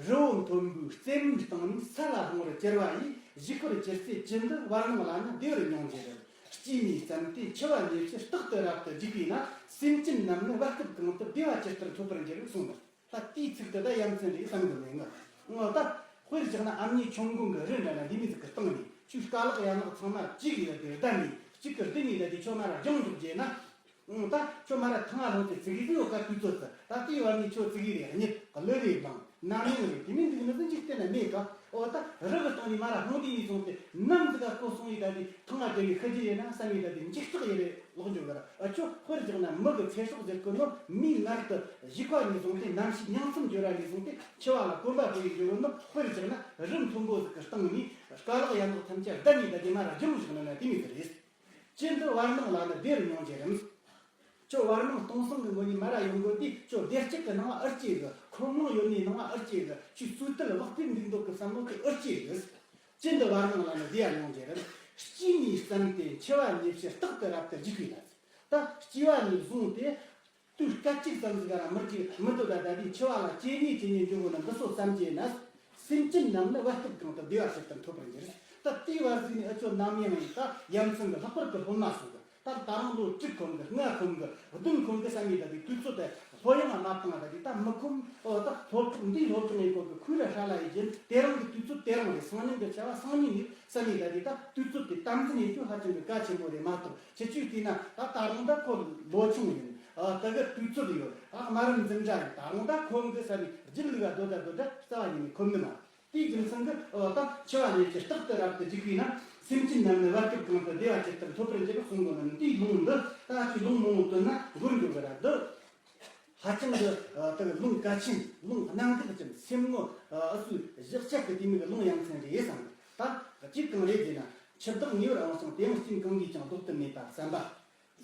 རི་བོ་མཐོན་པོའི་རྩེ་མོའི་སྟེང་ནས། ས་ལ་ལྷུང་བར་གྱུར་པ་ཡི། བཞུགས་པར་གྱུར་ཚེ་ཅི་འདི་བར་སྣང་ལ་ནི། བདེ་བར་མྱོང་རྒྱུ་རེད། སྐྱེས་ནས་བརྩམས་ཏེ་འཆི་བ་ཉིད་ཕྱིར། རྟག་ཏུ་རབ་ཏུ་རྒྱུག་པས་ན། སེམས་ཅན་རྣམས་ནི་བར་སྐབས་གང་དུ། བདེ་བ་ཇི་ལྟར་ཐོབ་པར་འགྱུར། གསུངས་ནོ། ད་དེའི་ཚིག་དེ་ད་ཡ་མཚན་རེད་བསམ་གི་མེད་ང་། ངོ་ད་དཔེར་བཞག་ན་ཨ་མྱེས་ཆོམ་རྐུན་གི་རི་འདྲ་ན་འདི་མོ་ཟིག་གི་སྟེང་ནས་ཁྱོད་རྐ་ལག་ཡ་ལག་ཚང་མ་གཅིག་གིས་ད་དེ་བསྡད་ནས། གཅིག་གིས་བསྡད་ནས་ད་དེ་ཁྱོད་མར་ར་རྒྱང་འཇུག་རྒྱུ་ན། ཨང་། ད་ཁྱོད་མར་ར་ཐང་ང་ལྷུང་སྟེ་ཙིག་གེ་ཟིག་ཡོད་ཀ། དུས་ཚོད་ཙི། ད་དེའི་བར་ནས་ཁྱོད་ཙིག་གེ་རེ་གཉིད་གླུ་རེ་བླངས། རྣམ་གཡེང་རེ་དེ་མིན་འདུག་ནི་ཟིག་འཇིག་རྟེན་ན་མེད་ཀ། འོ་ད་རི་གི་སྟེང་ནས་མར་ར་ལྷུང་དུས་ནས་བཟུང་སྟེ་ནམ་ཟིག་ག་ཁོ་སོང་ཡི་ད་དེ་ཐང་ང་དེ་ནས་ཤི་རྒྱུ་ཡིན་ན་བསམ་ཡི་ད་དེ་འཇིགས་སྐྲག་ཡི་རེ་ལོག་འགྱོ་གི་ར། ཨ་ཁྱོད་དཔེར་བཞག་ན་མི་གི་ཚེ་སྲོག་ཟེར་གོ་ནོ་མིའི་མངལ་དུ་བཞུགས་པ་ནས་བཟུང་སྟེ་ནམ་ཤི་ཉིང་མཚམས་སྦྱོར་བ་ནས་བཟུང་སྟེ་འཆི་བ་ལ་གོམ་པ་སྤོ་ཡི་འགྱོ་གོ་ནོ། དཔེར་བཞག་ན་རི་མཐོན་པོ་ཟིག་གི་སྟེང་ནས་རྐ་ལག་ཡ་ལག་ཐམས་ཅད་བསྡད་ནས་ད་དེ་མར་ར་རྒྱང་བཞག་ན་ན་དེ་མོ་ཟིག་རེད། ཅི་འདི་བར་སྣང་ལ་ནི། བདེ་བར་མྱོང་རྒྱུ་རེད། ཁྱོད་བར་སྣང་སྟོང་སང་གི་ངོས་ནས་མར་ར་ཡོང་གོ་དུས་ཁྱོད་བདེ་སྐྱིད་ཀྱི་སྣང་བ་ཨེ་སྐྱེ་གི། ཁོམ་ལོང་ཡོད་ནི་སྣང་བ་ཨེ་སྐྱེ་གི། ཁྱོད་སོས་དལ་བག་ཕེབས་འདུག་འདོད་ཀྱི་བསམ་བློ་དེ་ཨེ་སྐྱེ་གི། ཅི་འདི་བར་སྣང་ལ་ནི། བདེ་བར་མྱོང་རྒྱུ་རེད། སྐྱེས་ནས་བརྩམས་ཏེ་འཆི་བ་ཉིད་ཕྱིར། རྟག་ཏུ་རབ་ཏུ་རྒྱུག་པས་ན། ད་སྐྱེ་བ་ནས་བཟུང་སྟེ་དུས་སྐད་ཅིག་ཙམ་ཟིག་ག་ར་མི་སྐྱེ་མི་འདོད་ད་ལྟ་དེ་འཆི་བ་ལ་ཇེ་ཉེ་ཇེ་ཉེ་འགྱོ་གོ་ན་འདི་ཚོ་བསམ་གྱི་ན། སེམས་ཅན་རྣམས་ནི་བར་སྐབས་གང་དུ། བདེ་བ་ཇི་ལྟར་ཐོབ་པར་འགྱུར། ད་དེའི་བར་ཟིག་ནས་ཨ་ཁྱོད་ནམ་ཡང་ཡིན་ད་ཡ་མཚན་གི་ལྷག་པར་གི་སློབ་མ་སོང་གི། ད་ད་རུང་ལོ་དྲུག་ཁོམ་གི། ལྔ་ཁོམ་གི། བདུན་ཁོམ་གི་བསམ་ཡི་ད་དེ་དུས་ཚོད་དེ་ལྷོད་ཡངས་མ་བཏང་ད་དེ་ད་མི་ཁོམ། འོ་ད་སློབ་ཕྲུག་འདིའི་སློབ་སྦྱོང་ཡིན་གོ་གི། ཁོས་ར་ཧྲ་ལ་ཡི་རྒྱུན་དེ་རིང་གི་དུས་ཚོད་དེ་རིང་རེད། སང་ཉིན་གི་བྱ་བ་སང་ཉིན་ཡིན་བསམ་ཡི་ད་དེ་ད་དུས་ཚོད་དེ་དམ་འཛིན་ཡེད་རྒྱུ་ཧ་ཅང་གི་གལ་ཆེན་པོ་རེད་མ་གཏོགས། ཁྱེད་ཆོས་བལྟས་ན་ད་ད་རུང་ད་ཁོ་ལོ་ཆུང་ཡིན། ཨ་ད་གི་དུས་ཚོད་ཡོད། ཨ་དམའ་རིམ་འཛིན་གྲྭ་ཡིན། ད་རུང་ད་ཁོམ་གི་བསམ་ཡི་རྒྱུན་ལུགས་ཨ་སྡོད་ད་སྡོད་ད་རྩ་བ་ཉིད་ནས་ཁོམ་ནི་མ། དེའི་རྒྱུ་མཚན་གྱིས་འོ་ད་འཆི་བ་ཉིད་ཕྱིར་རྟག་ཏུ་རབ་ཏུ་རྒྱུག་པས་ན། སེམས་ཅན་རྣམས་ནི་བར་སྐབས་གང་དུ། བདེ་བ་ཇི་ལྟར་ཐོབ་པར་འགྱུར། གསུངས་གོ་ནོ་འདིའི་ལུང་འདི་ད་ཅིག་ལུང་མང་བོ་བཏོན་ན་འགོར་འགྱོ་གི་ར། འདི་ཧ་ཅང་གི་ད་ལུང་གལ་ཆེན། ལུང་གནད་འགག་ཅན། སེམས་ངོ་ཨ་སུ་བཞག་བྱ་གི་དེ་མོ་གི་ལུང་ཡ་མཚན་རེད་བསམ་གི། ད་གཅིག་གང་རེད་ཟེར་ན། འཆི་བདག་ཉེ་བར་འོང་ཞིང་། དེ་ཡང་རྐྱེན་གང་གིས་ཀྱང་ལྡོག་ཏུ་མེད་པ་བསམ་པ།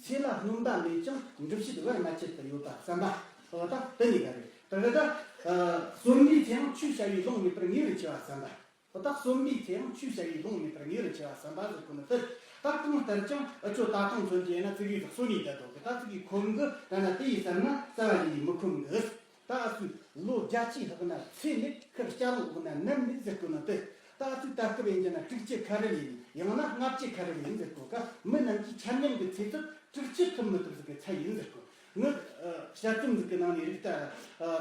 ཚེ་ལ་སྣོན་པ་མེད་ཅིང་འགྲུབ་བྱེད་བར་མ་ཆད་དུ་ཡོད་པ་བསམ་པ། འོ་ད་དེ་གཉིས་ཀ་རེད། ད་ག་ད་གསོན་པའི་ཚེ་ཡང་ཆོས་བྱ་བའི་ལུང་མེད་པར་ངེས་པར་འཆི་བ་བསམ་པ། འོ་ད་གསོན་པའི་ཚེ་ཡང་ཆོས་བྱ་བའི་ལུང་མེད་པར་ངེས་པར་འཆི་བ་བསམ་པ་ཟེར་གོ་ནི་དེ། ད་གང་ལྟར་ཀྱང་ཨ་ཅོ་ད་ཐང་མཚོན་གྱི་ཡིན་ན་ཙི་གེ་ཟིག་གསོན་ནས་བསྡད་དོ་གི། ད་ཙི་གེ་ཁོམ་གི་ད་ན་དེ་ཡིས་བསམ་ན་རྩ་བ་ཉིད་ནས་མི་ཁོམ་གི། ད་ཨ་སུས་ལོ་བརྒྱད་ཅུའི་ལྷག་ན་ཚེ་མེད། ཁུར་སྐྱ་ལོང་འོག་ན་ནམ་མེད་ཟེར་གོ་ནི་དེ། ད་ཨ་སུས་ད་སྐབས་ཡིན་གྱི་ན་དྲུག་ཅུ་ཁ་རེ་ཡིན། ཡང་ན་ལྔ་བཅུ་ཁ་རེ་ཡིན་ཟེར་གོ་ཀ། མི་རྣམས་ཀྱི་ཆ་མཉམ་གྱི་ཚེ་ཚད་དྲུག་ཅུ་ཐུབ་མི་ཐུབ་ཟིག་གི་ཚད་ཡིན་ཟེར་གོ། ངས་དཔྱད་རྩོམ་ཟིག་གི་ནང་ནས་རིག་ད།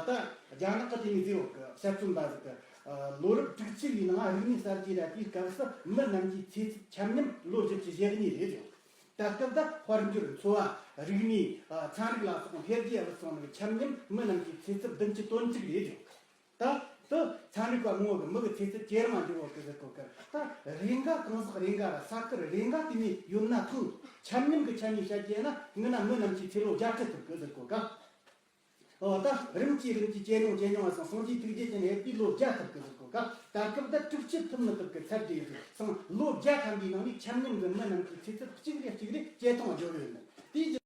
ད་རྒྱ་ནག་གི་དེ་ནས་ཟེར་བ་གི་དཔྱད་རྩོམ་པ་ཟིག་གི། ལོ་རབས་དྲུག་ཅུ་བའི་ནང་རིག་གནས་གསར་བརྗེ་ར་དེའི་སྐབས་སུ་མི་རྣམས་ཀྱི་ཚེ་ཚད་ཆ་མཉམ་ལོ་བཞི་བཅུ་ཞེ་གཉིས་རེད་ཟེར། ད་སྐབས་ད་དཔལ་འབྱོར། འཚོ་བ། རིག་གནས། ཨ་ཚན་རིག་ལ་སོགས་འཕེལ་རྒྱས་འགྲོ་སོང་ནས་ཆ་མཉམ་མི་རྣམས་ཀྱི་ཚེ་ཚད་བདུན་ཅུ་དོན་གཅིག་རེད་ཀྱང་། ད་དུ་ཚན་རིག་པ་མང་བོ་གི་མི་གི་ཚེ་ཚད་ཇེ་རིང་ལ་འགྱུར་བ་གི་ཟེར་གོ་ཀར། ད་རེ་འགའ་གང་ཟག་རེ་འགའ་ར་ས་ཁུལ་རེ་འགའ་དེ་ནས་ཡོད་ན་ཐང་། ཆ་མཉམ་གི་ཆ་ནས་བཤད་རྒྱུ་ན་ངི་ན་མི་རྣམས་ཀྱི་ཚེ་ལོ་བརྒྱ་ཁྲི་ཐུབ་གི་ཟེར་གོ་ཀ། འོ་ད་རིམ་གྱིས་རིམ་གྱིས་ཇེ་ཉུང་ཇེ་ཉུང་བ་སོང་། སངས་རྒྱས་ཐུགས་རྗེ་ཅན་ཡོད་པའི་ལོ་བརྒྱ་ཐུབ་གི་ཟེར་གོ་ཀ། ད་སྐབས་ད་དྲུག་ཅུ་ཐུབ་མི་ཐུབ་གི་ཚད་དེ་ཡོད་སོང་། ལོ་བརྒྱ་ཐམ་པའི་ནང་ནས་ཆ་མཉམ་གི་མི་རྣམས་ཀྱི་ཚེ་ཚད་གཅིག་རེ་གཅིག་རེ་ཇེ་ཐུང་འགྱུར་ཡོད་ནི་དེའི་